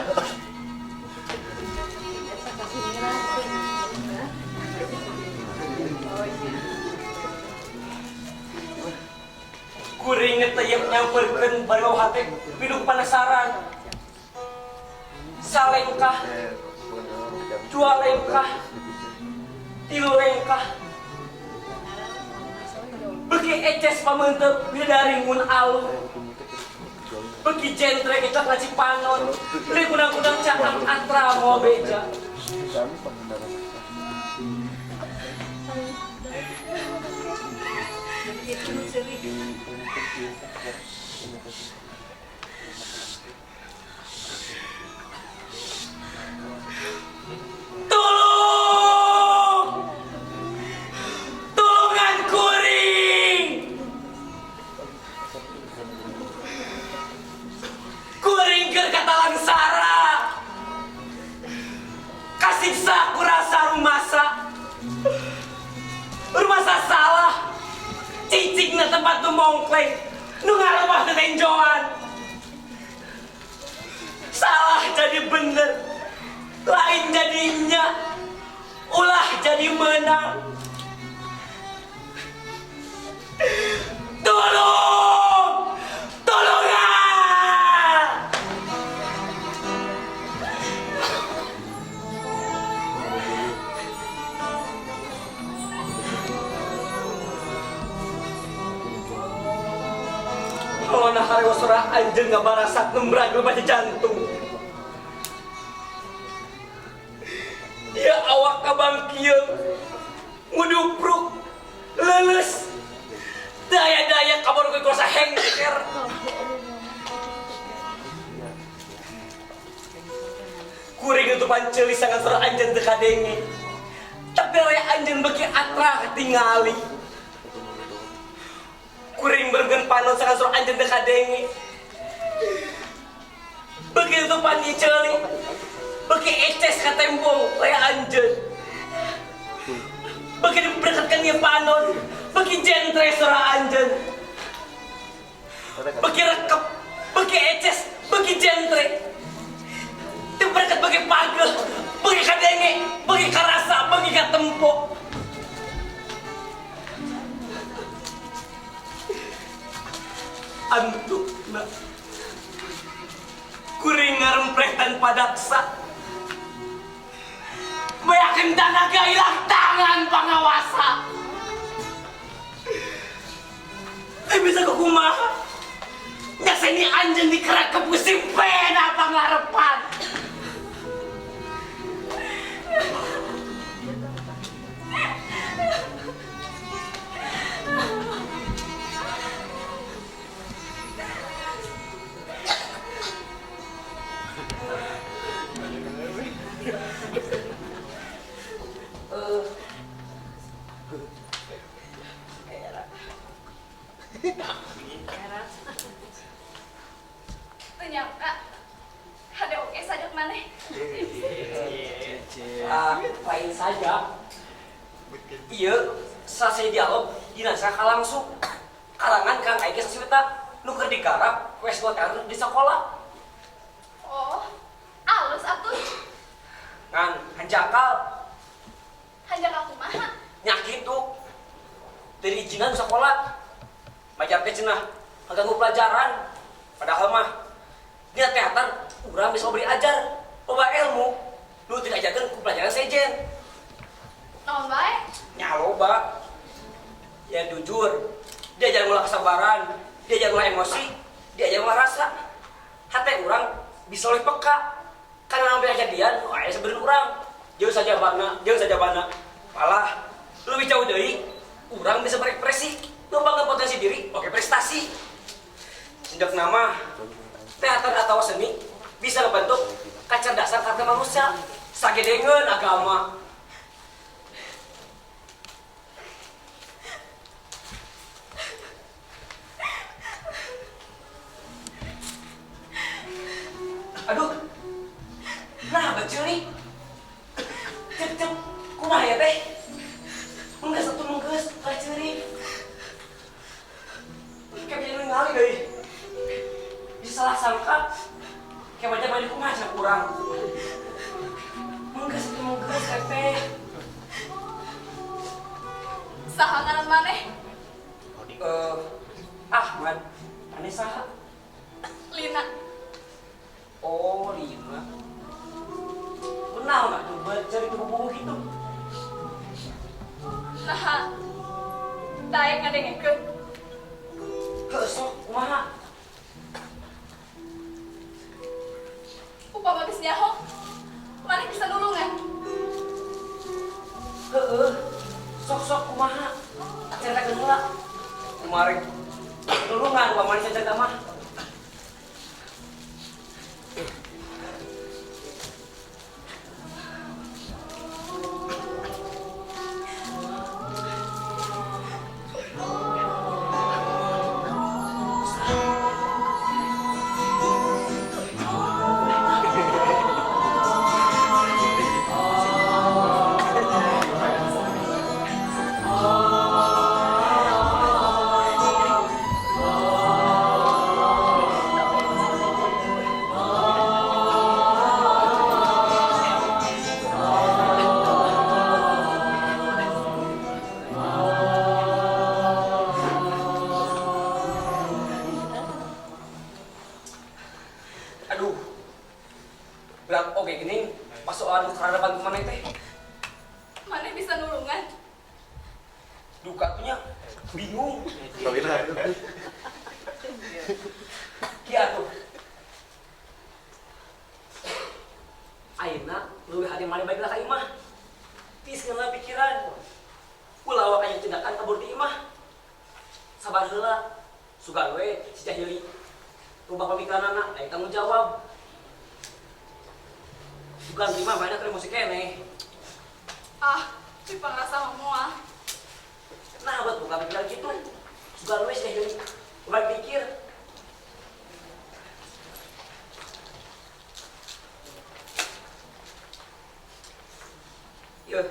Kuring ngeteyep nyamperkeun bari hate pinuh penasaran. Salengkah, dua lengkah, tilu lengkah. Beki eces pamentep bidadari mun alun. Beki jentre kita ngaji panon. Li kunang-kunang caang atra mau beja. Tolong! Tulungan kuring! Kuring keur katalang sara. Kasiksa kurasa rumasa. Rumasa salah. Cicing na tempat nu mongkleng. Nu ngarubah tetenjoan. Salah jadi bener. Lain jadinya. Ulah jadi menang. Tolong! Tolongan! Kareo sora anjeun ngabarasak nembrag lemah jantung. Dia awak kabangkieung ngudupruk leuleus daya-daya kabur ku kuasa hengker. Kuring nutupan ceuli sangan sora anjeun teu kadenge. Tapi raya anjeun beuki atrah tingali. Kuring bergen panon sangan sora anjeun teu kadenge. Beuki nutupan ieu ceuli. Beuki eces ka tembong raya anjeun. Beuki diberkatkan ieu panon, beuki jentre sora anjeun. Beuki rekep, beuki eces, beuki jentre. Diberkat bagi pagel, bagi kadenge, bagi karasa, bagi katempo. Antukna kuring ngarempreh tanpa daksa. Bayakin tanaga hilang tangan pangawasa. Bisa kukumaha? Nyaseni anjeun dikerak ke pusing pena pangarepan. Ternyata ada oke sajak maneh. Lain saja. Iya, selesai dialog dinasa langsung kalangan Kang Aike saswita nu keur digarap wes teater di sekolah. Oh, alus atuh. Ngan hanjakal. Hanjakal kumaha? Nya kitu. Teu diizinan sekolah. Majar teh cenah ngaganggu pelajaran. Padahal mah dina teater urang bisa beri ajar, loba ilmu nu teu diajarkeun ku pelajaran sejen. Naon bae? Nya loba. Ya jujur, diajar ngulah kesabaran, diajar ngulah emosi, diajar ngulah rasa. Hate urang bisa lebih peka. Karena sampai kejadian, wah ya sebenarnya urang jauh saja bana, jauh saja bana. Malah lebih jauh deui, urang bisa berekspresi, ngembangkan potensi diri, oke prestasi. Sejak nama teater atau seni bisa ngebentuk kecerdasan karakter manusia, sagedengeun agama. Aduh, nah betul nih. Cep cep, kumaha ya teh? Menggeus atuh menggeus, ulah ceurik. Kayak jadi ngali deui. Bisa salah sangka, kayak wajah baju kumaha cenah kurang. Menggeus atuh menggeus teh. Saha ngaran maneh? Ahmad, maneh saha? Lina. Oh, Lina. Kenal nggak coba cari buku gitu? Nah, daek ngadengekeun. Heuh, sok kumaha? Upama geus nyaho, maneh bisa nulungan. Heueuh, sok-sok kumaha? Caritakeun heula. Kumaha nulungan upama maneh carita mah. Aduh, berat oke gini, pas soal kehadapan kemana teh? Mana bisa nulungan? Duka tuhnya bingung. atuh. Ayeuna leuwih hade maneh baiklah ka imah. Tiis ngeula pikiran. Ulah waka yang tindakan kabur di imah. Sabar heula. Sugan we si jahili. Rubah pamikiranana, aya tanggung jawab. Sugan terima banyak keur musik keneh. Ah, si pangrasa mah moal. Nah, buat buka pikiran gitu. Sugan we si jahili. Rubah pikir. Yeuh,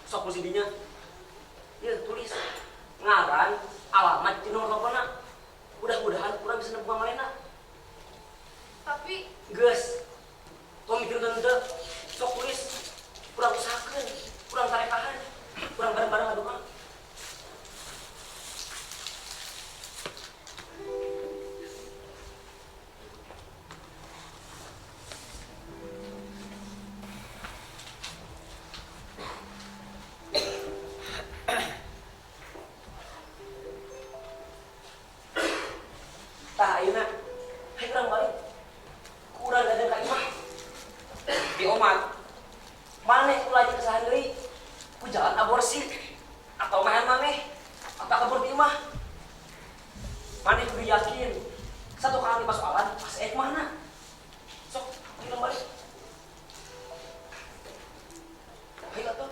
sok musidinya. Yeuh, tulis ngaran, alamat, jeung nomor teleponnya. Mudah-mudahan kurang bisa nemu manehna. Tapi geus. Tong mikir henteu. Sok tulis. Kurang usahakeun, kurang tarekahan, kurang bareng-bareng ngadoa. Tah ayeuna hayu urang balik. Kurang dagang ka imah. Di omat. Maneh ulah jeung kesalahan deui. Ku jalan aborsi atau mahan maneh atau kabur di imah. Maneh kudu yakin satu kali persoalan pas mana. Sok urang balik. Hayu atuh.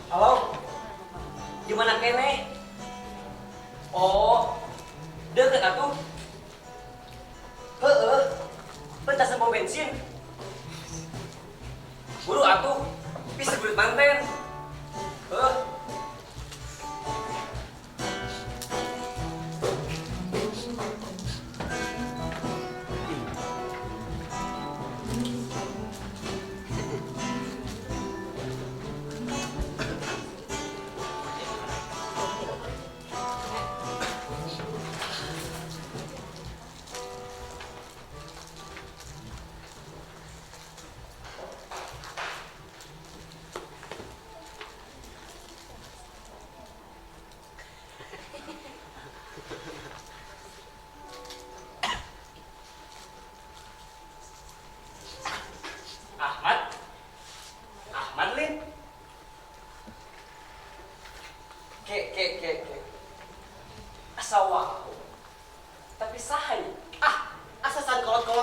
Halo, gimana kene? Oh, deket atuh. Heeh, pentas pom bensin. Buru atuh, bisa gurit manten. Heuh.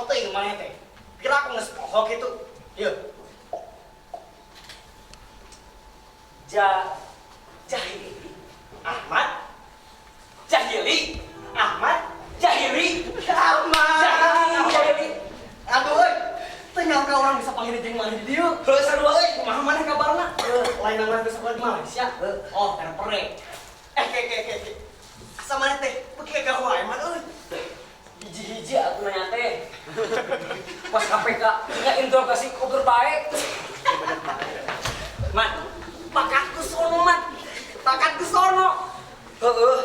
Poho teuing maneh teh. Kira aku geus poho kitu. Yeuh. Jahili Ahmad Jahili Ahmad Jahili Ahmad Jahili. Aduh euy. Teu nyangka urang bisa panggil jeung maneh di dieu. Heuh sarua euy, Kumaha maneh kabarna? Lain nang geus sekolah di Malaysia. Oh, terpere. Ke. Asa maneh teh beuki gagah wae man euy. Hiji-hiji atuh nanya teh. Pas KPK nya interogasi koper bae. Man, Bakatku sono man. Bakatku sono. Heeh.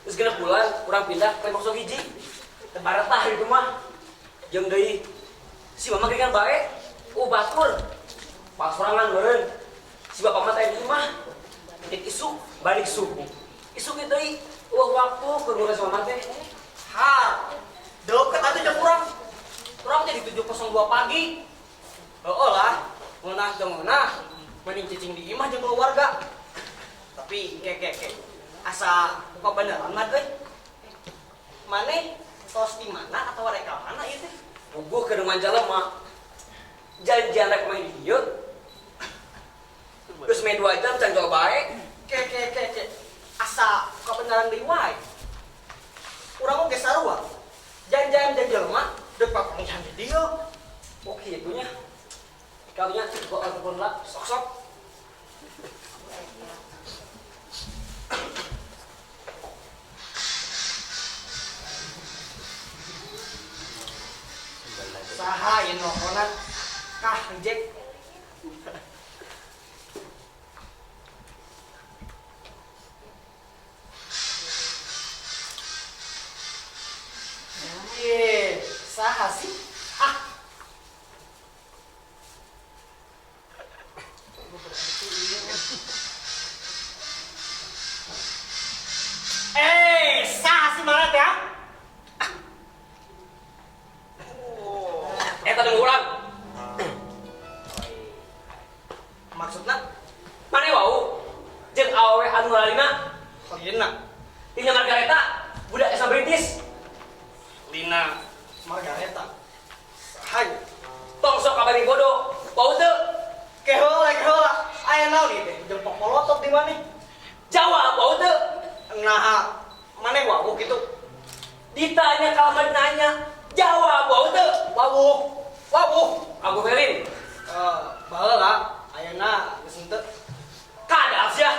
Geus genep bulan urang pindah ke Lembang Hiji. Teu baretah di rumah. Jeung deui si mama geuningan bae. Oh batur. Pas sorangan meureun. Si bapak mah teh di imah. Dik isuk balik subuh. Isuk ge deui eueuh waktu keur ngurus si mama teh. Ha. Deukeut atuh jeung urang. Urang teh di 7.02 pagi. Heeh lah. Ngeunah teu ngeunah. Mending cicing di imah jeung keluarga. Tapi ke. Asa buka beneran mah euy. Maneh tos di mana atau rek ka mana ieu teh? Puguh ke dengan jelema. Janjian rek main di dieu. Terus main 2 jam can jauh bae. Ke. Asa buka beneran deui wae. Urang oge sarua. Janjian jeung jelema deuk papanggihan di dieu. Oh kitu nya. Karunya kok telepon lah. Sok-sok. Saha ieu nelponna? Kah reject. Ye, saha sih? Ah. Saha sih mana teh? Eta deung urang. Maksudna Mane wau jeung awewe anu lalina? Lina. Lina Margareta, budak esa British. Lina Margareta. Saha? Tong sok kabari bodoh. Wau teu? Keheula keheula. Aya naon ieu teh? Jeung pokolotot di maneh. Jawab wau teu? Naha maneh wawuh kitu? Ditanya kalau nanya, jawab wau teu? Wawuh. Wawuh. Aku Felin. Baheula ayeuna geus henteu. Kadal sia.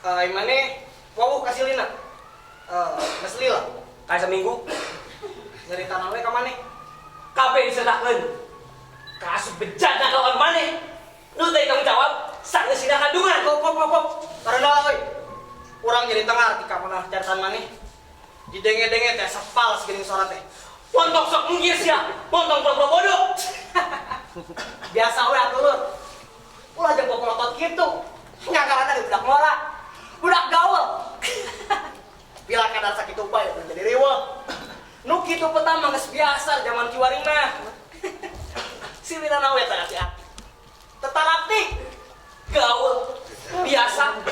Ai maneh wawuh ka si Lina. Geus lila. Kayak seminggu. Nyarita naon we ka maneh? Kabeh diserahkeun. Kaasup bejana kawan maneh. Nu teh tanggung jawab sanggeus sina kandungan. Kop. Karena euy. Urang nyarita ngarti ka maneh caritan maneh. Didenge-denge teh sepal segeuning sora teh. Montong sok mungkir sia, montong pura-pura bodoh. Biasa we atuh lur. Ulah jeung popolotot kitu. Nyangkarana di budak ngora. Budak gaul. Bila kadar sakitu bae jadi riweuh. Nu kitu pertama geus biasa zaman kiwari mah. Si Lina we teh hati-hati. Tetarapti. Gaul biasa.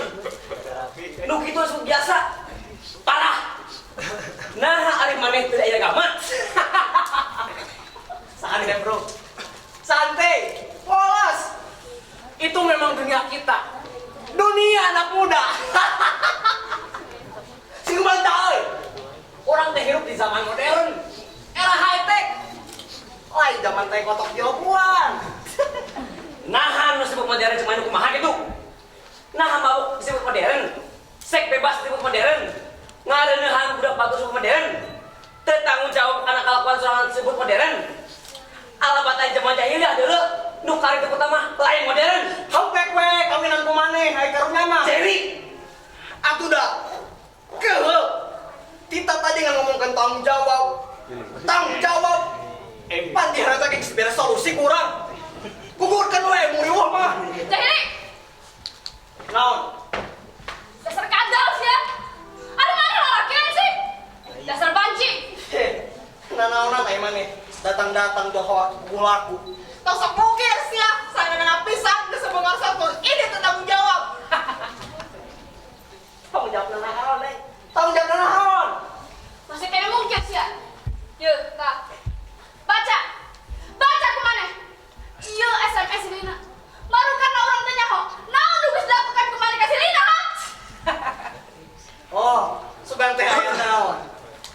Nu kitu asup biasa. Parah. Nah, ari maneh teu aya agama. Santai, bro. Santai. Polos. Itu memang dunia kita. Dunia anak muda. Sing bantah euy. Urang teh hirup di zaman modern. Era high tech. Lain zaman teh kotok jawaban. Nahan nu disebut modern cuma nu kumaha kitu. Naha mabuk disebut modern. Seks bebas disebut modern. Ngareuneuhan budak bagus disebut modern. Teu tanggung jawab kana kalakuan sorangan disebut modern. Alamat zaman jahiliah deuleu nu kari teu utama lain modern. Hampek we kawinan ku maneh ai karunya mah. Jerry. Atuh da. Keuheul. Tita tadi ngomongkeun tanggung jawab. Tanggung jawab. Pan diharap ge geus beres solusi kurang. Gugurkeun we muriweuh mah. Jahili. Naon? Dasar kadal sia. Aduh mana lalakian sih? Dasar banci. Nanaonan ai maneh. Datang-datang doho gulaku. Tong sok mungkir sia, sanana pisan geus sebengar satu. Ini teu tanggung jawab. Tanggung jawab naon, eh? Tanggung jawab naon? Masih kena mungkir sia. Yeuh, tah. Baca. Baca ku maneh. Ieu SMS Lina. Baru karena urang teh nyaho. Naon nu geus dilakukan ku maneh ka si Lina, ha? Oh, sugan teh aya naon?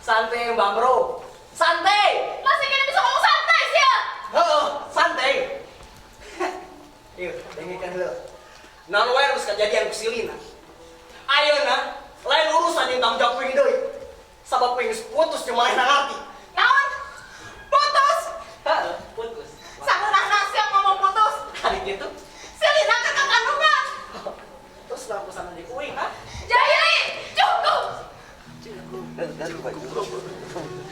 Santai, Bang Bro. Santai. Masih keneh bisa ngomong santai sia. Heeh, santai. Yuk, dengekeun heula. Naon wae geus kajadian ku si Lina. Ayeuna lain urusan yang tanggung jawab kuing deui. Sabab kuing geus putus jeung manehna ngarti. Naon? Putus. Heeh, putus. Sangeunahna sia ngomong putus. Hari gitu. Si Lina kakak kandungan. Terus lampu sana di kuing, ha? Jahili, cukup.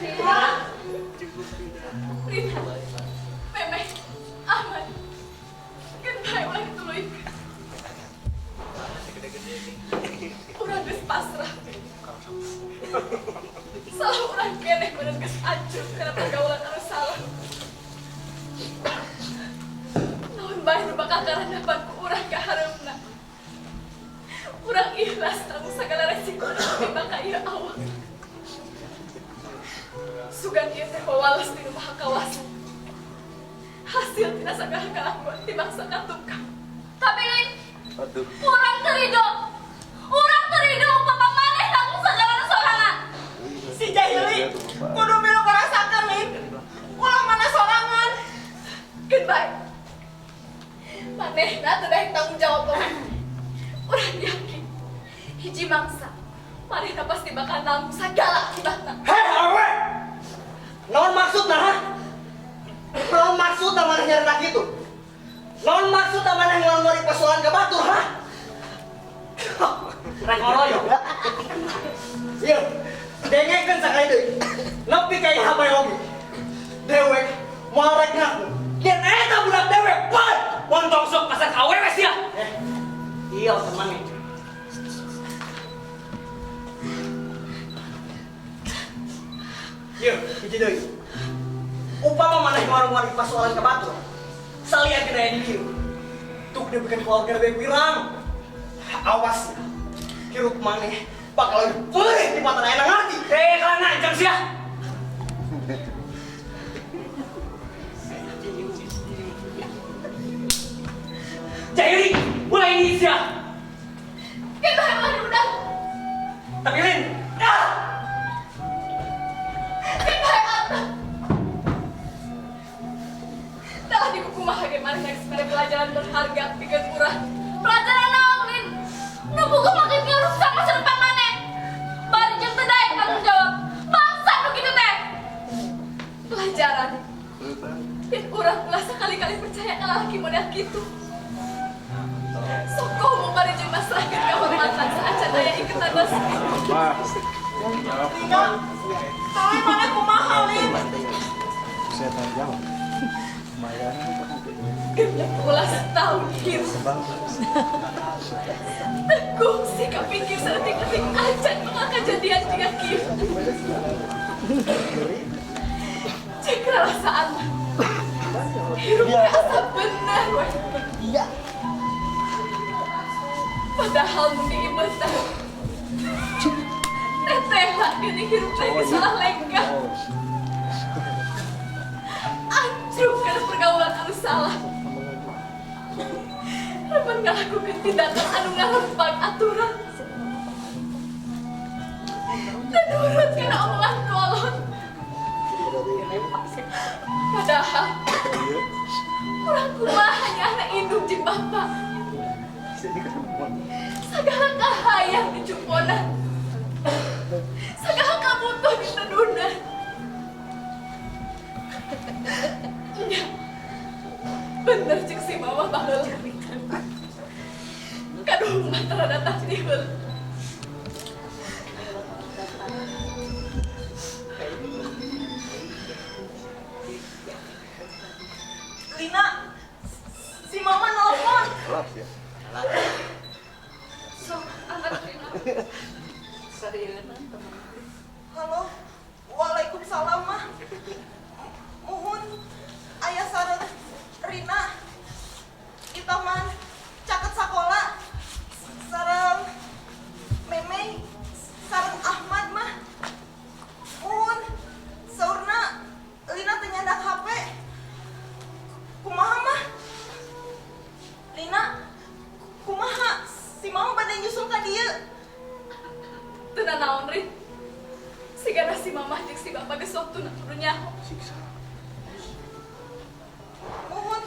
Rina. Rina. Memeh. Ahmad. Keun bae ulah dituluykeun. Urang geus pasrah. Salah urang keneh bener geus hancur karena pergaulan anu salah. Naon bae nu bakal karandapan ku urang ka hareupna. Urang ikhlas tanggung segala resiko nu bakal ieu awak. Sugan ieu teh wawales ti nu Maha Kawasa. Hasil tina sagala kalakuan ti bangsa katukang. Tapi Lin, urang teu rido. Urang teu rido upama maneh tanggung sagala sorangan. Si Jahili kudu milu ngarasakeun, Lin. Ulah maneh sorangan. Keun bae. Manehna teu daek tanggung jawab oge. Urang yakin hiji mangsa manehna pasti bakal nanggung sagala akibatna. Hei, awewe! Naon maksudna, ha? Naon maksudna maneh nyarita kitu? Naon maksudna maneh ngorong persoalan ka batur, ha? Rek ngoroyok. Ieu, dengekeun sakali deui. Nepi ka ieu bae oge. Dewek moal rek ngaku. Yen eta budak dewek, pan! Montong sok pasar ka awewe sia. Eh, iya teman nih. Yeuh, hiji deui. Upama maneh ngorong-ngorong persoalan ka batur, salian kena di dieu. Tuk dibikin keluarga dewek wirang. Awas ya, hirup maneh bakal lebih perih di mata enak ngerti. Eh, kalah ngancam sia. Jahili, mulai ini sia. Keun bae ulah diundang. Tapi Lin, ah! Keun bae Alta. Tah di kumaha ge maneh geus mere pelajaran berharga pikeun urang. Pelajaran naon, Lin? Nu puguh makin ngarusak masa depan maneh. Bari jeung teu daek tanggung jawab. Bangsa nu kitu teh. Pelajaran. Yen urang ulah sakali-kali percaya ka lalaki model kitu. Sok komo bari jeung masrahkeun kahormatan saacan aya iketan resmi. Lina, tuluy maneh kumaha, Lin? 16 tahun hirup. Teguh sih kapikir saeutik-eutik acan bakal kejadian jiga kieu. Cek rarasaan mah. Hirup teh asa bener we. Padahal mun diimetan. Teteh lah geuning hirup teh geus salah lengkah. Anjruk kana pergaulan anu salah. Remen ngalakukeun tindakan anu ngarempak aturan. Teu nurut kana omongan kolot. Padahal urang kumaha nyaahna indung jeung bapa. Sagala kahayang dicumponan. Sagala kabutuh ditedunan. Nya. Bener cek si mama baheula. Kaduhung mah tara datang ti heula. Lina, si mama nelpon. Sok angkat Lina. Halo, waalaikumsalam mah. Muhun, ayah sareng Rina. Itaman caket sakola. Sareng waktuna kudu nyaho. Muhun,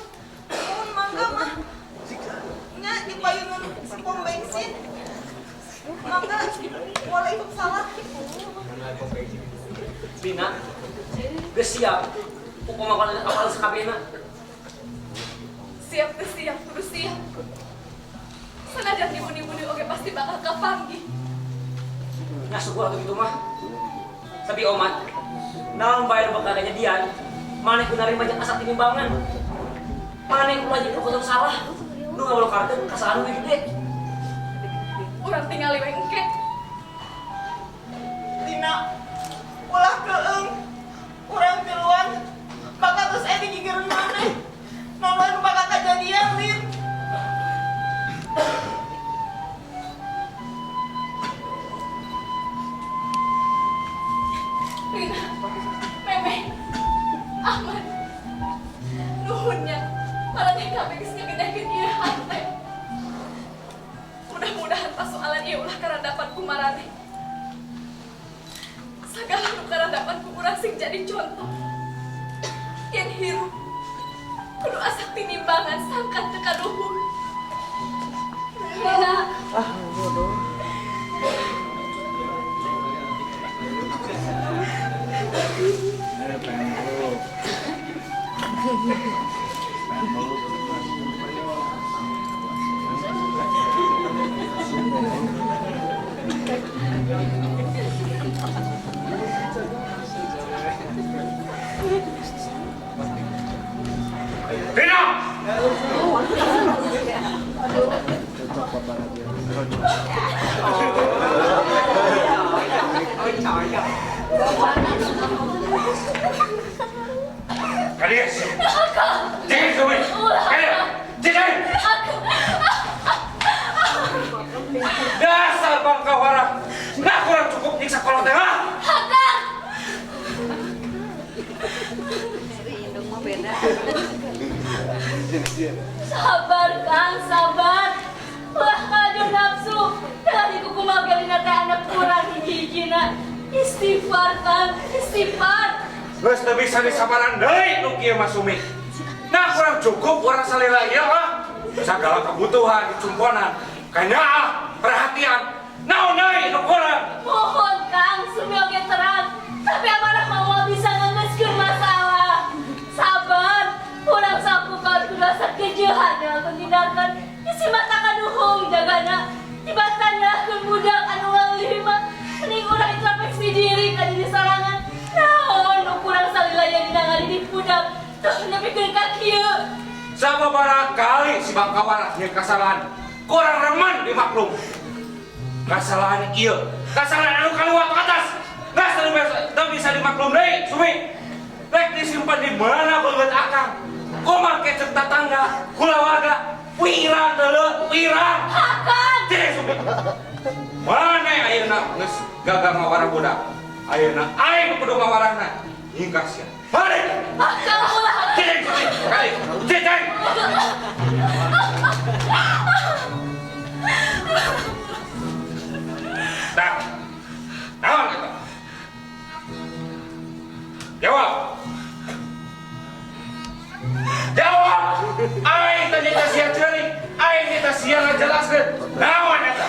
muhun mangga mah. Nya di payunan pom bensin. Mangga, waalaikumsalam. Lina, geus siap. Upama apal sakabehna. Siap teh siap, kudu siap. Sanajan dibuni-buni oge pasti bakal kapanggih. Nah, syukur atuh kitu mah. Tapi omat, naon bae nu bakal kajadian, maneh ku narima jeung asa tinimbangan. Maneh ulah jadi nu salah. Nu ngabalokarkeun kasalahan nu gede. Urang tingali we engke. Dina, ulah keeng. Urang tiluan bakal terus aya digigireun maneh. Naon bakal kajadian, Lin. Lina, Memeh, Ahmad, nuhunnya, maraneh kabeh geus ngagedekeun ieu hate. Mudah-mudahan pasoalan ieu ulah karandapan ku maraneh. Sagala nu karandapan ku urang sing jadi contoh. Yen hirup, kudu asak tinimbangan sangkan teu kaduhung. Lina, Lina! Gadis! Jangan Sumi! Ayo! Jangan! Dasar bangka warah! Nah kurang cukup nyiksa kolot teh, ha? Akang! Sabar Kang, sabar. Ulah kaju nafsu. Tadi kukumaha galina teh anak kurang hiji-hijina. Istighfar Kang, istighfar. Geus teu bisa disabaran deui nu kieu mah Sumi. Nah kurang cukup urang salila ieu ah. Sagala kebutuhan dicumponan. Kanyaah, perhatian. Naon deui nu kurang? Mohon Kang, Sumi oge terang. Tapi amanah mau bisa ngeungeuskeun masalah. Sabar, urang sapu kawan kudu asa kejehan ngalakukan tindakan. Isi mata kaduhung jagana. Tibatan nyalahkeun budak anu ngalih mah. Mending urang introspeksi diri ka diri sorangan. Naon nu kurang salila yen dina ngadidik budak. Tuh nepikeun ka kieu. Sababaraha kali si bangka warah nyieun kasalahan. Kurang remen dimaklum. Kasalahan ieu, kasalahan anu kaluar ke atas. Geus teu bisa dimaklum deui, Sumi. Rek disimpan di mana beungeut akang? Kumaha ke ceuk tatangga, kulawarga, wirang deuleu, wirang. Akang! Cing, Sumi. Mana ayeuna geus gagal ngawarah budak? Ayeuna aing kudu ngawarahna. Nyingkah sia. Balik! Akang ulah. Cing, Sumi. Kali. Cing, cing. Dah. Naon eta? Jawab. Jawab. Aing teh nyita sia ceurik, aing nyita sia ngajelaskeun. Naon eta?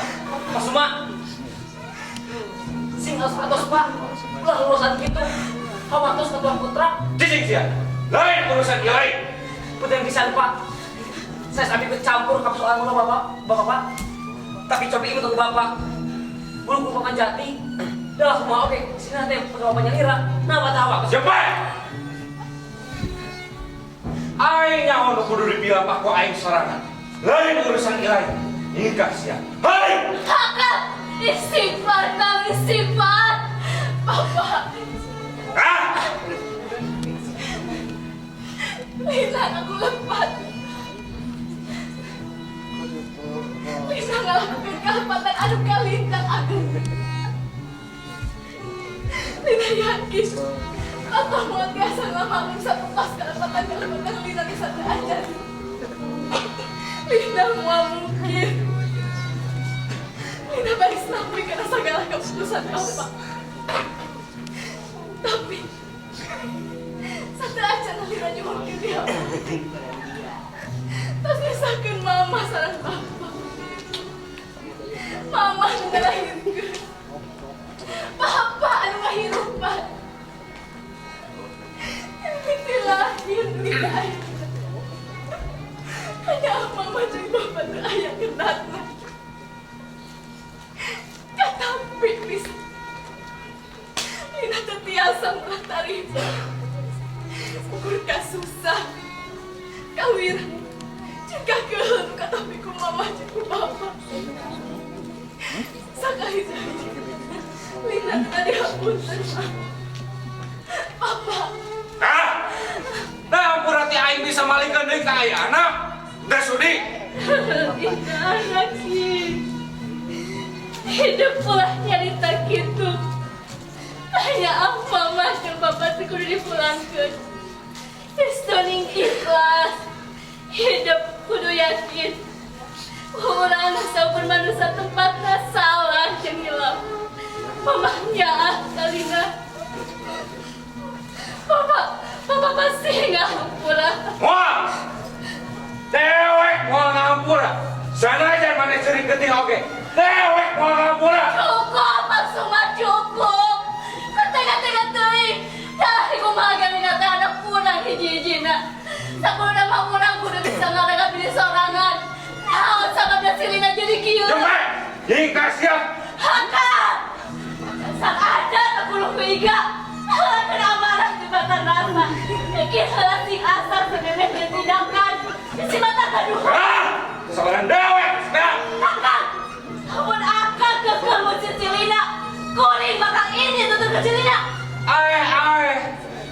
Pak Suma, sing atos Pak, ulah urusan kitu. Hawatos ka tuang putra. Cicing sia. Lain urusan ieu lain. Penting pisan Pak. Saya sampai ikut campur ka persoalan kula Bapak, Bapak Pak. Tapi cobi imut ke Bapak. Bulu kuku jati. Dah semua oke, sini teh bapaknya lira. Nah, tawa. Cepat. Aing nyaho nu kudu dipilih ku aing sorangan. Lain urusan ieu lain. Nyingkah sia. Balik. Akang, istighfar Kang, istighfar. Bapak. Ah! Lina aku lepat. Lina ngalakukan kalepatan anu kalintang agung. Lina yakin Bapak mau tiasa ngamaklum satu pas kalepatan-kalepatan Lina bisa ajar. Lina mau mungkin. Lina baris nampik karena segala keputusan Bapak. Tapi Tos misakeun mama sareng papa. Mama nu ngalahirkeun. Papa anu ngahirupan. Mimiti lahir dugi ka ayeuna. Hanya mama jeung papa teu aya kenatna. Katampi pisan. Lina teu tiasa mulah tarima. Ukur kasusah. Kawirang. Jeung kakeuheun nu katampi ku mama jeung ku papa. Sakali-kali Lina teu dihapunten, Ma. Papa. Nah, nah berarti aing bisa malikeun deui ka ayana. Teu sudi. Ina anak sih. Hidup ulah nyarita kitu. Tanya apa mah jeung bapak teh kudu dipulangkeun. Geus ning ikhlas. Hidup kudu yakin. Urang saupun manusia tempatna salah jeung hilap. Mamah nyaah kalina. Papa, papa pasti ngahampura. Moal. Dewek moal ngahampura. Sanajan maneh ceurik getih oge. Dewek moal ngahampura. Cukup, Pak Suma, cukup. Ketega-tega teuing. Dah kumaha galina teh anak urang hiji-hijina. Sakuduna mah urang kudu bisa ngaraga pilih sorangan. Naon sababna si Lina jadi kieu? Jempe, jika siap. Hakan. Sang ada keburu ku iga. Kena amarah jembatan rasa. Bikin heula sing asar sememeh jeung tindakan. Si mata gaduh. Ah, kesalahan dewek, nah. Akang, amun akang kekeh ngusir si Lina, kuring bakal ini tutur ke si Lina. Aeh, aeh,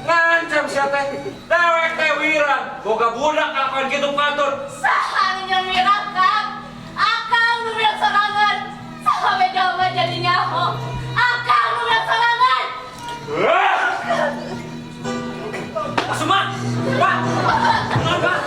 ngancam sia teh. Dewek teh wirang, boga budak kalakuan kitu patut. Saha nu nyamir akang? Akang nu milik sorangan. Saha beda mah jadi nyaho. Akang nu milik sorangan. Ah! Pak Suma, Pak, Pak, Pak.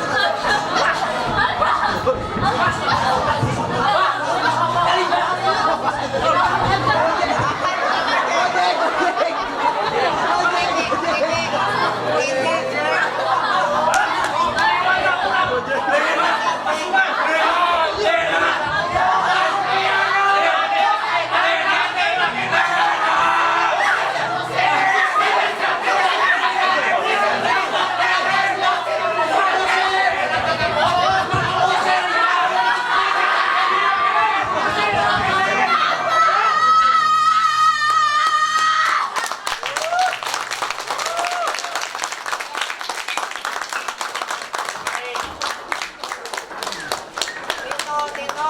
Tito, Tito.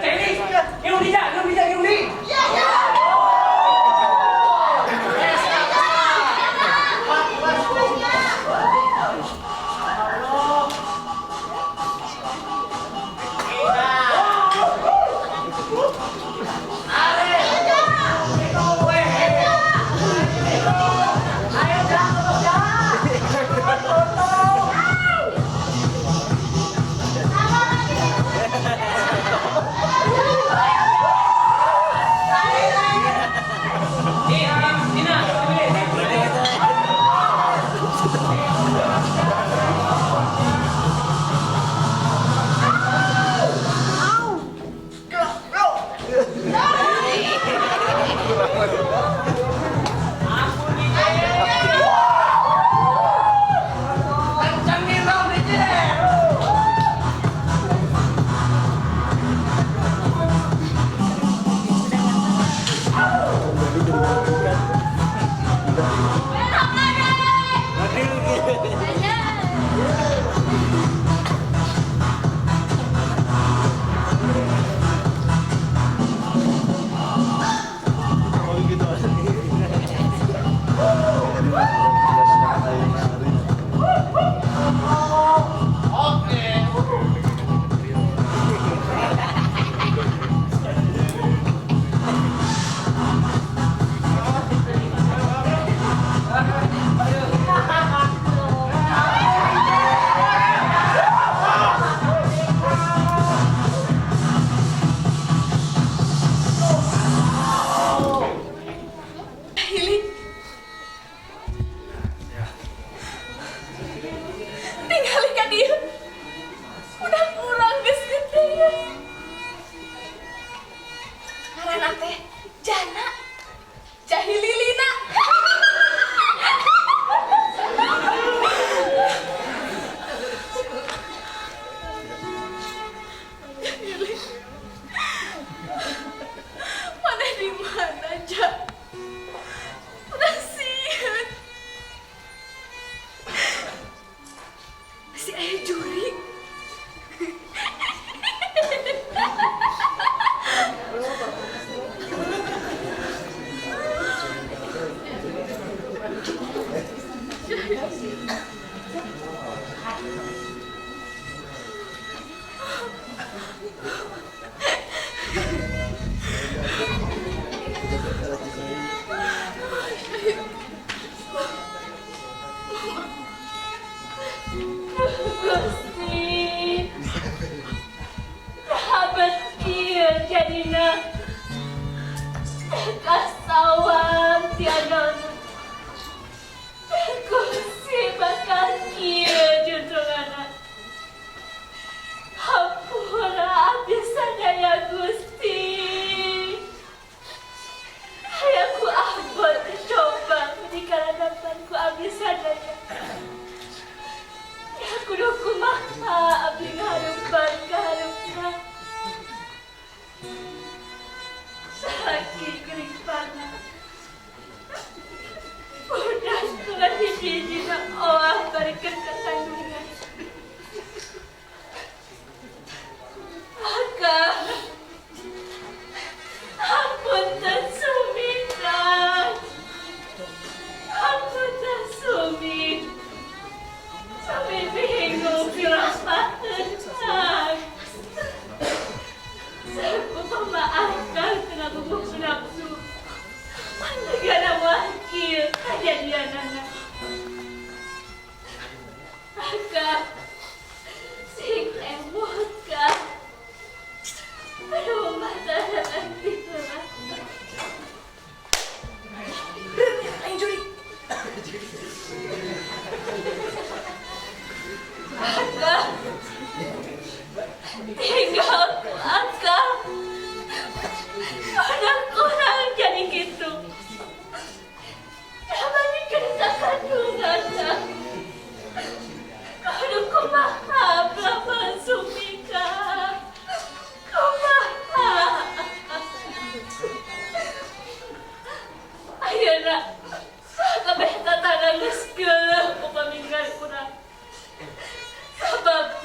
Celi, minum dia, minum dia, minum dia. Kencengin dong DJ. Bisi aya jurig. Gusti, sahabat kieu jadina kasawang tiada. Gusti bakal kieu juntrungana. Hampura abdi sadaya, Gusti. Hayang ku abot coba di karadapan ku abdi sadaya. Ya kudu kumaha abdi ngaharupan kaharupna. Sakit gering panah. Udah setengah hiji-hijina oah barikeun kakandungan. Akang, hapunten Sumi tah. Hapunten Sumi. Sumi bingung piraspateun, Kang. Sakumaha Akang teu ngaguguh ku nafsu. Negara wakil kajadianana. Akang, sing emut, Kang. Aduh, mata gitu lah. Aing jurig. Akang, tinggal ku Akang. Udah kurang jadi gitu. Namanya cerita kandungan, Kang. Aduh, kumaha berapa Sumi, Kang. Kumaha. Ayeuna kabeh tatangga geus geuleuh ku paminggan urang. Sabab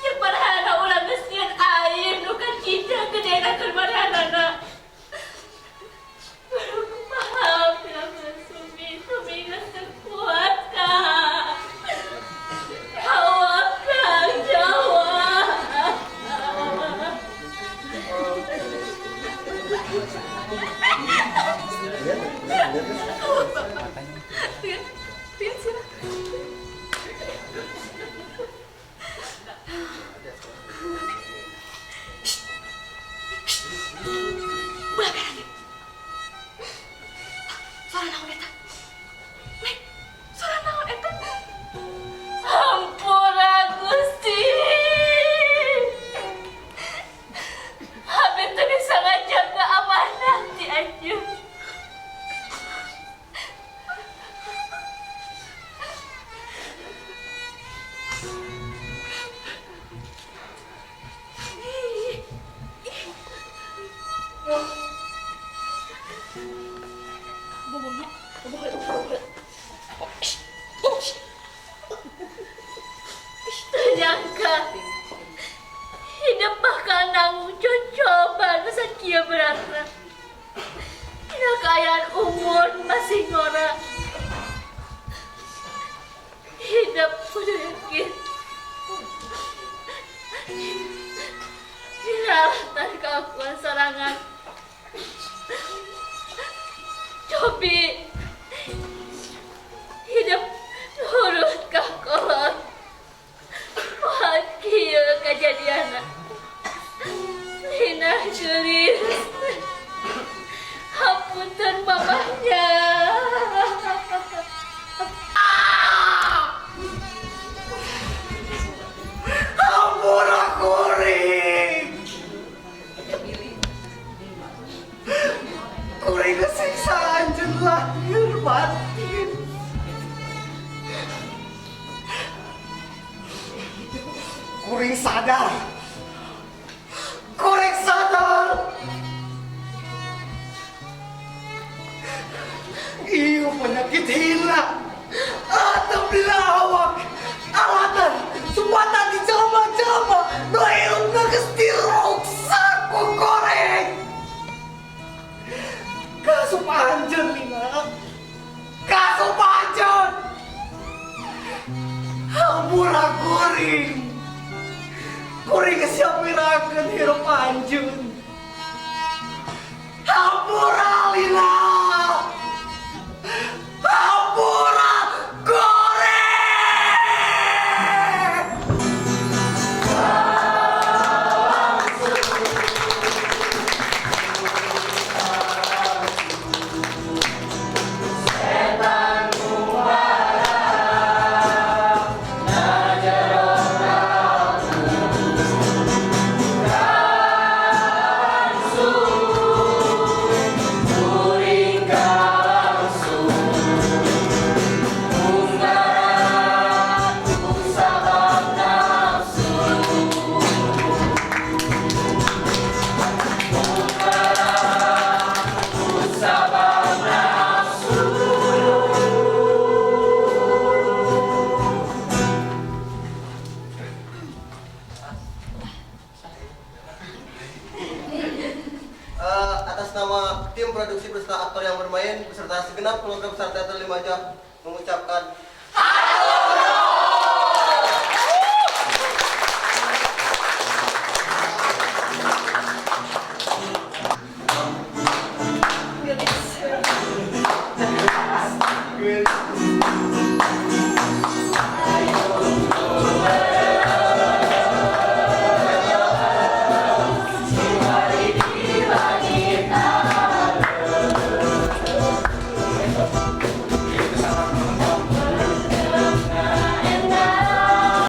jeung marahanana urang geus nyieun aib nu kacida gedenakeun marahanana. Aduh, kumaha berapa Sumi, Sumi geus teu kuat, Kang. Jawab, Kang, jawab. Lihat, lihat sih. Ulah berani. Suara naon eta? Neng, suara naon eta? Hampura, Gusti. Abi teu bisa ngajaga amanah ti anjeun. Bobonya, bobo heula, bobo heula. Teu nyangka hidup bakal nanggung cobaan masa kieu beratna. Dina kaayaan umur masih ngora. Hidup kudu yakin. Dina alatan kaakuan sorangan. Cobi hidup nurut ka kolot. Moal kieu kajadianna. Lina geulis. Hapunten mamahnya. Hampura kuring. Kuring kesiksa anjeun lahir batin. Kuring sadar. Kuring sadar. Iyo penyakit hina. Atau bila awak alatan. Hampura kuring. Kuring siap mirakeun hirup anjeun. Hampura Lina. Hampura kuring. Atas nama tim produksi beserta aktor yang bermain beserta segenap keluarga besar.